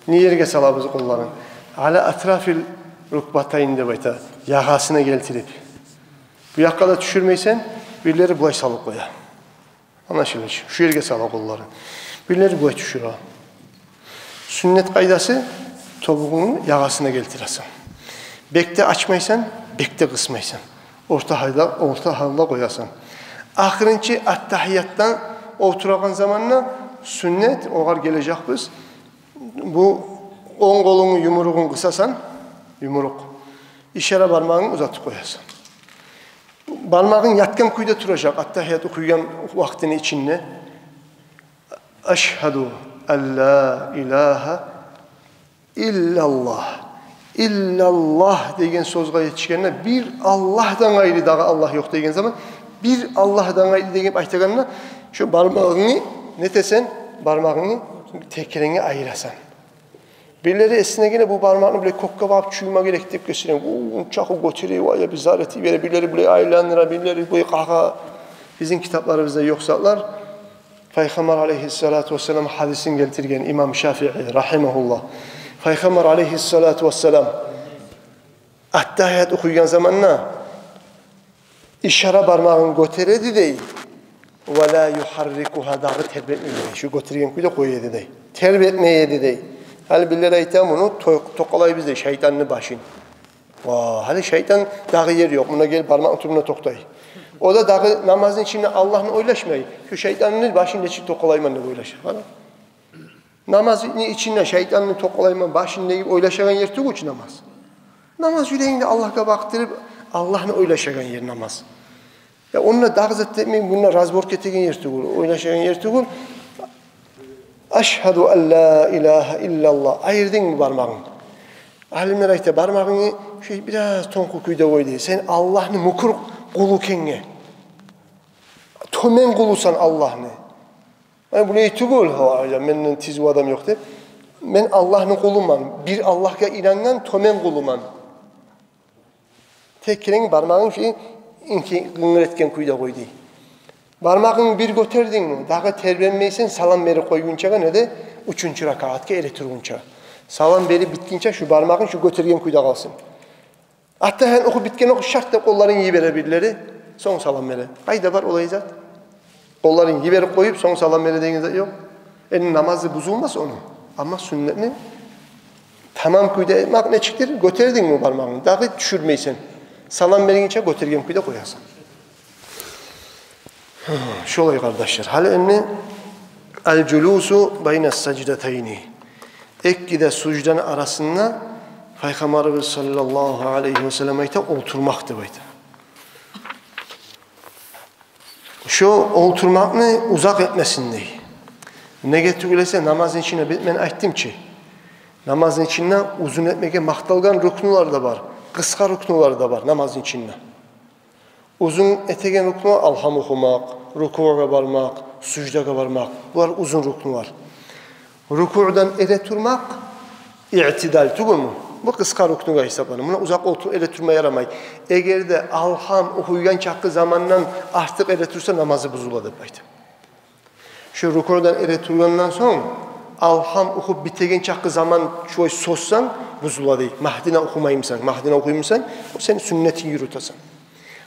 Не ерге салабыз къолларын? Ала атрафил рукбатайн деп айта, ягъасына гелтирип. Бу якъгъа да тюшюрмейсен, бирлери булай салып къоя. Англашылдычы? Шу ерге сала къолларын. Бирлери булай тюшюре. Сюннет къайдасы: тобугъунгну ягъасына гелтиресен. Бек де ачмайсан, бек де къысмайсан. Орта гьалда, орта гьалда къоясан. Ахырынчы аттагьиятдан олтурагъан заманда сюннет, огъар гележекбиз. Бу онг къолунгну юмуругъун къысасан, юмурукъ, ишара бармагъынгны узатып къоясан. Бармагъынг ятгъан кюйде туражакъ аттагьият охуйгъан вакътини ичинде. Ашгьаду ан ла илагьа иллаллагь. Иллаллагь деген сёзге етишгенде, бир Аллагьдан къайры дагъы Аллагь ёкъ деген заман, бир Аллагьдан къайры деген айтагъанда, шо бармагъынгны нетесен, бармагъынгны текеренге айырасан. Бирлери эсине геле, бу бармакъны булай кёкге багъып чуйма герек деп гечиреген. Бу унчакъы гётере, вай, бир зат эте бере, бирлери булай айландыра, бирлери булай къагъа. Бизин китапларыбызда ёкъ затлар. Пайхаммар алейгьиссалату вассалам гьадисин гелтирген имам Шафии рагьимагьуллагь. Пайхаммар алейгьиссалату вассалам аттагьият охуйгъан заманда ишара бармагъын гётереди дей. Ва ла югьаррикугьа, дагъы тербетмей эди дей. Шу гётерген кюйде къоя эди дей. Тербетмей эди дей. Гьали бирлери айта, муну то-, токъалайбыз дей шайтанны башын. Ва, гьали шайтан дагъы ер ёкъ. Муна гелип бармакъны тюбюне токътай. О да дагъы намазны ичинде Аллагьны ойлашмай, шу шайтанны башын нечик токъалайман деп ойлаша. Къара. Намазны ичинде шайтанны токъалайман башын деп ойлашагъан ер тюгюл чю намаз. Намаз юрегингни Аллагьгъа бакъдырып, Аллагьны ойлашагъан ер намаз. Я, онда дагъы зат этмей, мунда разборка этеген ер тюгюл, ойлашагъан ер тюгюл. Ашгьаду ан ла илагьа иллаллагь. Айырдынгмы бармагъынгны? Алимлер айта, бармагъынгны шей бираз тонкъу кюйде къой дей. Сен Аллагьны мюкюр къулу экенге, тёмен къулусан Аллагьны. Гьа, булай тюгюл, гьа, менден тизив адам ёкъ деп. Мен Аллагьны къулуман, бир Аллагьгъа инангъан тёмен къулуман. Тек гелеген бармагъынг шей инки къынгыр этген кюйде къой дей. Бармагъынгны бир гётердингми, дагъы тербенмейсен, салам берип къойгъунчагъа, неде, уьчюнчю ракаатгъа эретургъунча. Салам берип битгинче шу бармагъынг шу гётерген кюйде къалсын. Аттагьият охуп битген окъ, шарт деп къолларын йибере бирлери, сонг салам бере. Къайда бар олай зат? Къолларын йиберип къоюп, сонг салам бере деген зат ёкъ. Энни намазы бузулмас ону. Амма сюннетни тамам кюйде этмек нечикдир? Гётердингми бармагъынгны, дагъы тюшюрмейсен. Салам бергинче гётерген кюйде къоясан. Шолай, къардашлар. Гьали энни аль-жулусу байна саждатайни. Эки де сужданы арасында Пайхаммарыбыз саллаллагьу алайгьи васаллам айта, олтурмакъ деп айта. Шо олтурмакъны узакъ этмесин дей. Неге тюгюл эсе, намазны ичинде, бу мен айтдым чы, намазны ичинде узун этмеге макъталгъан рукнулар да бар, къысгъа рукнулар да бар намазны ичинде. Узун этеген рукну алгьам охумакъ, рукугъгъа бармакъ, суждагъа бармакъ. Булар узун рукнулар. Рукудан эретурмакъ иътидал тюгюлмю? Бу къысгъа рукнугъа гьисаплана. Муна узакъ олтур-, эретурма ярамай. Эгер де алгьам охуйгъан чакъы замандан артыкъ эретурса, намазы бузула деп айта. Шу рукудан эретургъандан сонг, алгьам охуп битеген чакъы заман шулай созсанг, бузула дей. Магьдина охумаймысан, магьдина охуймусан, о сен сюннетинг юрютесен.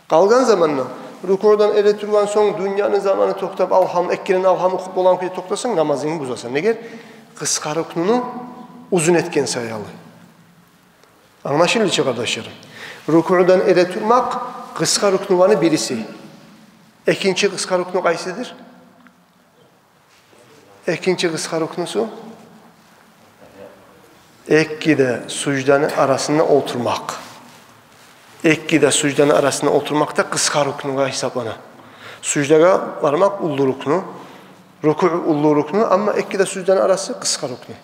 Къалгъан заманда, рукудан эретургъан сонг, дюньяны заманы токътап, алгьам, эккирен алгьам охуп болагъан кюйде токътасанг, намазынгны бузасан. Неге? Къысгъа рукнуну узун этген саялы. Англашылды чы, къардашларым? Рукудан эретурмакъ къысгъа рукнуланы бириси. Экинчи къысгъа рукну къайсыдыр? Экинчи къысгъа рукнусу эки де сужданы арасында олтурмакъ. Эки де сужданы арасында олтурмакъ да къысгъа рукнугъа гьисаплана. Суждагъа бармакъ уллу рукну, рукуъ уллу рукну, амма эки де сужданы арасы къысгъа рукну.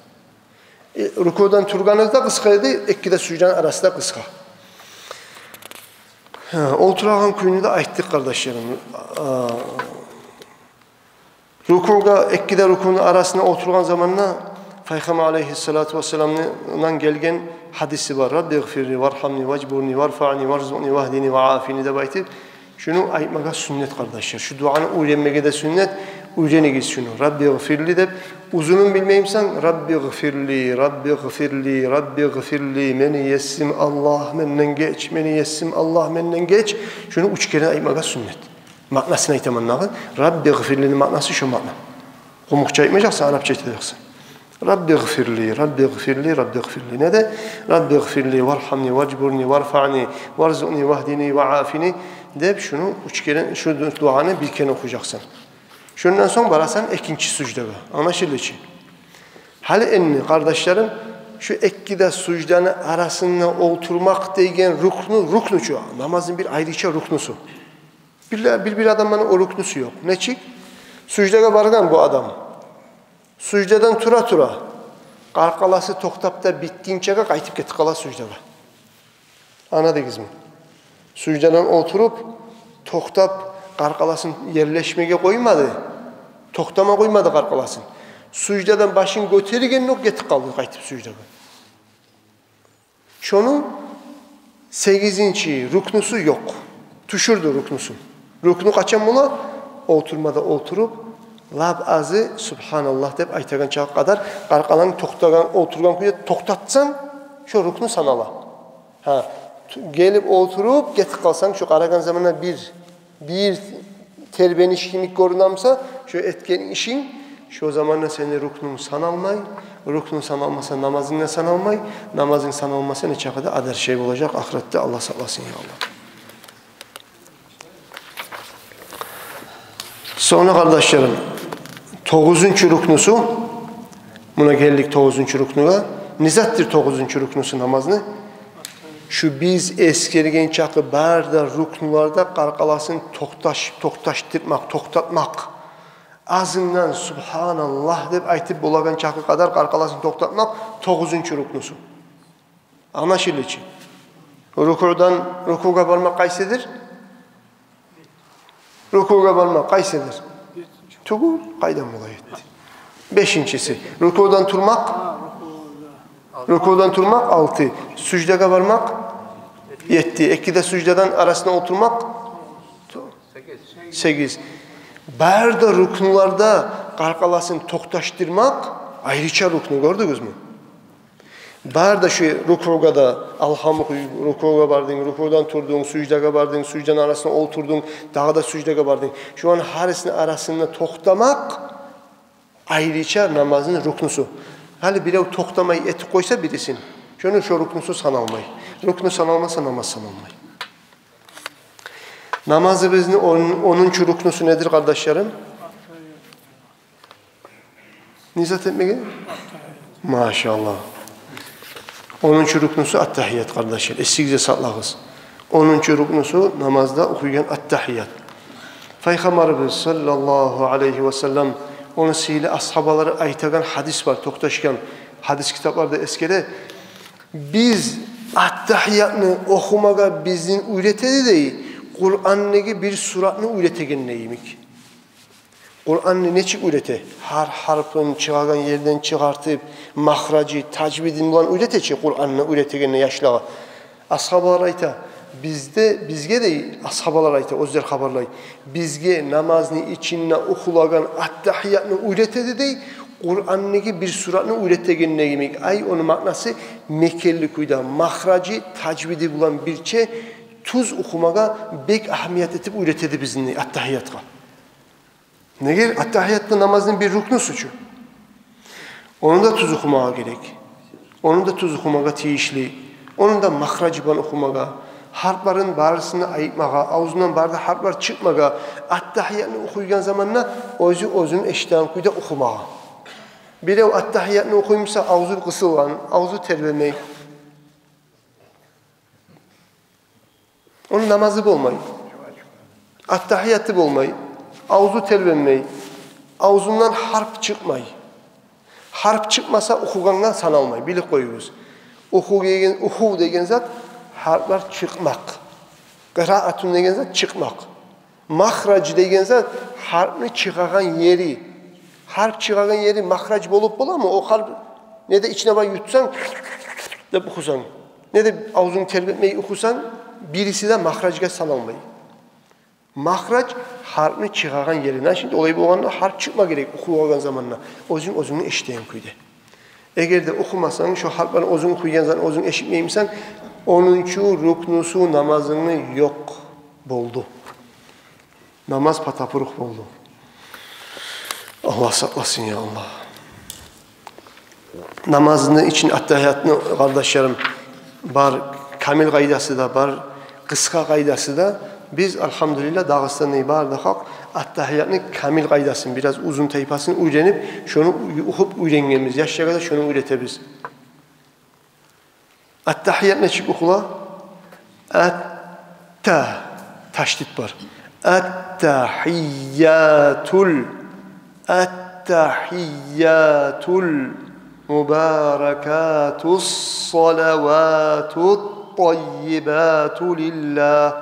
Э, рукуъдан тургъаны да къысгъа эди, эки де сужданы арасы да къысгъа. Гьа, олтурагъан кюйню де айтдыкъ, къардашларым. А, рукуъгъа, эки де рукуъну арасына олтургъан заманда Пайхаммар алейгьиссалату вассаламдан гелген гьадиси бар. «Рабби гъфирли, вархамни, важбурни, варфаъни, варзукъни, вагьдини, ваъафини» деп айтып, шуну айтмагъа сюннет, къардашлар. Шу дуаны уьйренмеге де сюннет, уьйренигиз шуну. «Рабби гъфирли» деп, узунун билмеймисен, «Рабби гъфирли, Рабби гъфирли, Рабби гъфирли, мени есим Аллагь, менден геч, мени есим Аллагь, менден геч». Шуну уьч керен айтмагъа сюннет. Маънасын айтаман дагъы. «Рабби гъфирлини» маънасы шо маъна. Къумукъча айтмажакъсан, арапча айтажакъсан. «Рабби гъфирли, Рабби гъфирли, Рабби гъфирли». Не де? «Рабби гъфирли, вархамни, важбурни, варфаъни, варзукъни, вагьдини, ваъафини» деп, шуну уьч керен, шу дуаны бир керен охужакъсан. Шондан сонг барасан экинчи суждагъа. Англашылды чы? Гьали энни, къардашларым, шу эки де сужданы арасында олтурмакъ деген рукну, рукну чу, намазны бир айрыча рукнусу. Бир, бир, бир адамланы о рукнусу ёкъ. Нечик? Суждагъа баргъан бу адам. Суждадан тура-тура, къаркъарасы токътап да битгинчеге къайтып гетип къала суждагъа. Англадыгъызмы? Суждадан олтуруп, токътап, къаркъарасын ерлешмеге къоймады. Токътама къоймады къаркъарасын. Суждадан башын гётергенокъ гетип къалды къайтып суждагъа. Шону сегизинчи рукнусу ёкъ. Тюшюрдю рукнусун. Рукну къачан бола? Олтурмада олтуруп, лап азы «Субгьаналлагь» деп айтагъан чакъы къадар, къаркъараны токътагъан, олтургъан кюйде токътатсанг, шо рукну санала. Гьа, ту-, гелип олтуруп гетип къалсанг, шо къарагъан заманда бир, бир тербениш йимик гёрюне буса шо этген ишинг, шо заманда сени рукнунг саналмай, рукнунг саналмаса, намазынг да саналмай, намазынг саналмаса, нечакъы да адар шей болажакъ ахыратда, Аллагь сакъласын, я Аллагь. Сонг, къардашларым, тогъузунчу рукнусу, муна гелдик тогъузунчу рукнугъа. Не затдыр тогъузунчу рукнусу намазны? Шу биз эсгерген чакъы бары да рукнуларда къаркъарасын токъташ-, токъташдырмакъ, токътатмакъ. Азындан «Субгьаналлагь» деп айтып болагъан чакъы къадар къаркъарасын токътатмакъ тогъузунчу рукнусу. Англашылды чы? Рукуъдан, рукуъгъа бармакъ къайсыдыр? Рукуъгъа бармакъ къайсыдыр? Тюгюл, къайдан бола, етти. Бешинчиси. Рукуъдан турмакъ. Рукуъдан турмакъ алты. Суждагъа бармакъ етти. Эки де суждадан арасына олтурмакъ сегиз. Бары да рукнуларда къаркъарасын токъташдырмакъ айрыча рукну, гёрдюгюзмю? Бары да шу рукуъгъа да, алгьаму, рукуъгъа бардынг, рукуъдан турдунг, суждагъа бардынг, сужданы арасына олтурдунг, дагъы да суждагъа бардынг. Шуланы гьарисини арасында токътамакъ айрыча намазны рукнусу. Гьали бирев токътамай этип къойса бирисин, шону шо рукнусу саналмай. Рукну саналмаса, намаз саналмай. Намазыбызны он-, онунчу рукнусу недир, къардашларым? Не зат этмеге? Машаллагь. Онунчу рукнусу аттагьият, къардашлар. Эсигизде сакълагъыз. Онунчу рукнусу намазда охуйгъан аттагьият. Пайхаммарыбыз саллаллагьу алайгьи ва саллам, ону сыйлы асгьабалары айтагъан гьадис бар, токъташгъан гьадис китапларда эсгере. Биз аттагьиятны охумагъа бизин уьйретеди дей, Къуранны бир суратны уьйретегенде йимик. Къуранны нечик уьйрете? Гьар гьарпын чыгъагъан ерден чыгъартып, махражи, тажвиди булан уьйрете чи Къуранны уьйретегенде яшлагъа. Асгьабалар айта, бизде, бизге дей, асгьабалар айта, оьзлер хабарлай, бизге намазны ичинде охулагъан аттагьиятны уьйретеди дей, Къуранны бир суратны уьйретегенде йимик. Ай, ону маънасы мекенли кюйде, махражи, тажвиди булан бирче тюз охумагъа бек агьамият этип уьйретеди бизин аттагьиятгъа. Неге? Аттагьият да намазны бир рукнусу чу. Ону да тюз охумагъа герек. Ону да тюз охумагъа тийишли. Ону да махражы булан охумагъа, Гьарпларын барысын да айтмагъа, авзундан бары да гьарплар чыкъмагъа, аттагьиятны охуйгъан заманда оьзю оьзюн эшитеген кюйде охумагъа. Бирев аттагьиятны охуй буса, авзу къысылгъан, авзу тербенмей, ону намазы болмай. Аттагьияты болмай, авзу тербенмей, авзундан гьарп чыкъмай. Гьарп чыкъмаса, охугъангъа саналмай, билип къоюгъуз. Оху деген, охув деген зат — гьарплар чыкъмакъ. Къираатун деген зат — чыкъмакъ. Махрадж деген зат — гьарпны чыгъагъан ери. Гьарп чыгъагъан ери махрадж болуп боламы? О гьарп неде ичине бай ютсанг деп охусанг, неде авзунг тербетмей охусанг, бириси де махраджгъа саналмай. Махрадж — гьарпны чыгъагъан ери. Значит, олай болгъанда гьарп чыкъма герек охулагъан заманда, оьзюнг оьзюнгню эшитеген кюйде. Эгер де охумасанг, шо гьарпланы оьзюнг охуйгъан заманда оьзюнг эшитмеймисен, онунчу рукнусу намазынгны ёкъ болду. Намаз патапурух болду. Аллагь сакъласын, я Аллагь. Намазны ичин аттагьиятны, къардашларым, бар камил къайдасы да, бар къысгъа къайдасы да. Биз, альгьамдулиллагь, Дагъыстанда бар да халкъ аттагьиятны камил къайдасын, бираз узун тайпасын уьйренип, шону уй-, охуп уьйренгенбиз. Яшлагъа да шону уьйретебиз. Аттагьият нечик охула? Атта, ташдид бар. Аттагьиятул, аттагьиятул мубаракатус салаватут таййибату лиллагь.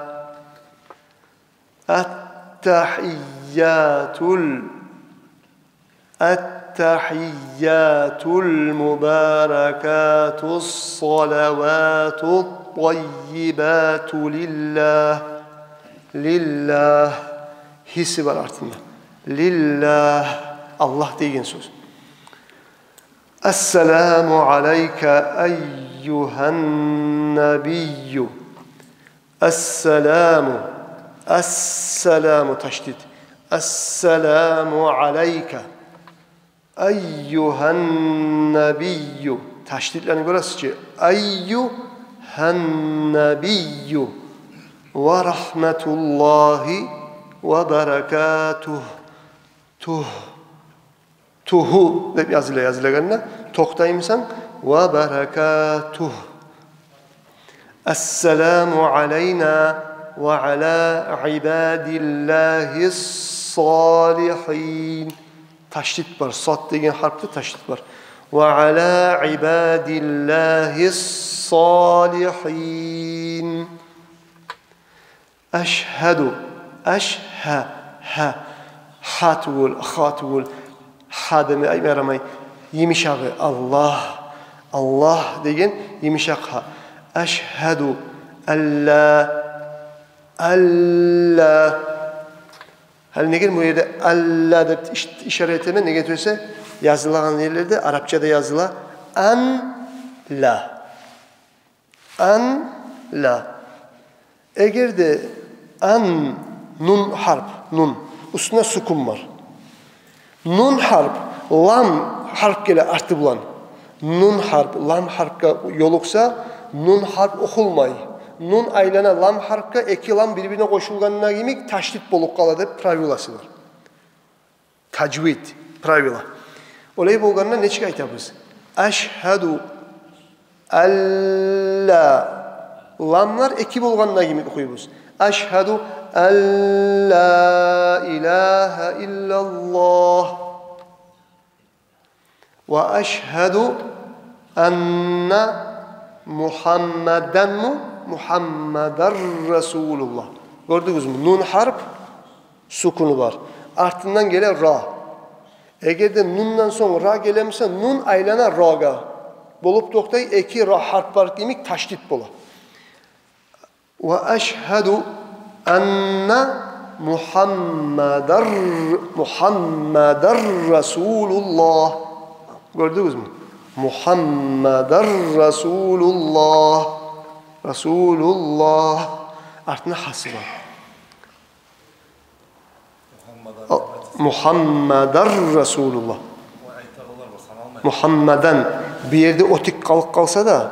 Аттагьиятул, аттагьиятул мубаракатус салаватут таййибату лиллагь. Лиллагь. Гьиси бар артында. Лиллагь. Аллагь деген сёз. Ассаламу алайка айюгьан набийю. Ассаламу, ассаламу, ташдид. Ассаламу алайка айюгьан набийю. Ташдидлени гёресиз чи. Айюгьан набийю. Ва рагьматуллагьи ва баракатугь. Тугь. Тугьу деп языла, язылагъанда токътаймысан, ва баракатугь. Ассаламу алайна ва ала ибадиллагьис салигьин. Ташдид бар, сад деген гьарпда ташдид бар. Ва ала ибадиллагьис салигьин. Ашгьаду, ашгьа, гьа, гьа тюгюл, ха тюгюл, гьа деме айтма ярамай. Йымышагъы Аллагь, Аллагь деген йымышакъ гьа. Ашгьаду алла, алла. Гьали неге бу ерде алла деп иш-, ишара этемен? Неге десе, язылагъан ерлерде, арапчада языла ан ла. Ан ла. Эгер де ан, нун гьарп, нун, уьстюнде сукун бар. Нун гьарп лам гьарп геле арты булан. Нун гьарп лам гьарпгъа ёлукъса, нун гьарп охулмай. Нун айлана лам гьарпгъа, эки лам бир-бирине къошулгъанда йимик ташдид болуп къала деп правиласы бар. Тажвид, правила. Олай болгъанда нечик айтабыз? Ашгьаду алла. Ламлар эки болгъанда йимик охуйбуз. Ашгьаду алла илагьа иллаллагь. Ва ашгьаду анна Мугьаммадан, Мугьаммадар расулуллагь. Гёрдюгюзмю? Нун гьарп сукуну бар. Артындан геле ра. Эгер де нундан сонг ра гелемисе, нун айлана рагъа болуп токътай, эки ра гьарп бар йимик ташдид бола. Ва ашгьаду анна Мугьаммадар, Мугьаммадар расулуллагь. Гёрдюгюзмю? Мугьаммадар расулуллагь. Расулуллагь. Артында гьасы бар. Мугьаммадар расулуллагь. Мугьаммадан. Бу ерде оьтюк къалып къалса да,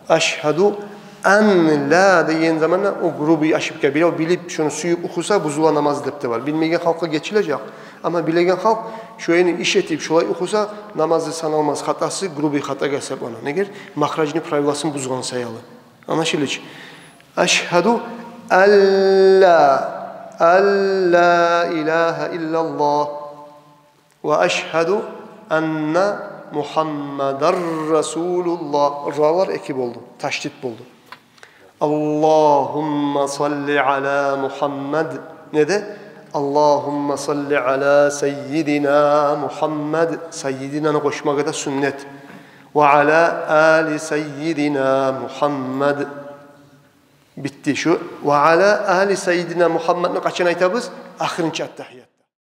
ашгьаду Ан ла деген заманда о грубый ошибка. Бирев билип, шуну сююп охуса, бузула намаз деп де бар. Билмеген халкъгъа гечилежек. Амма билеген халкъ шону иш этип, шолай охуса, намазы саналмас, хатасы грубый хатагъа гьисаплана. Неге? Махражны правиласын бузгъан саялы. Англашылды чы? Ашгьаду алла, алла илагьа иллаллагь. Ва ашгьаду анна Мухаммадар расулуллагь. Ралар эки болду, ташдид болду. Аллагьумма салли ала Мухаммад. Неде? Аллагьумма салли ала саййидина Мухаммад. Саййидинаны къошмагъа да сюннет. Ва ала али саййидина Мухаммад. Битди шу. Ва ала али саййидина Мухаммадны къачан айтабыз? Ахырынчы аттагьият.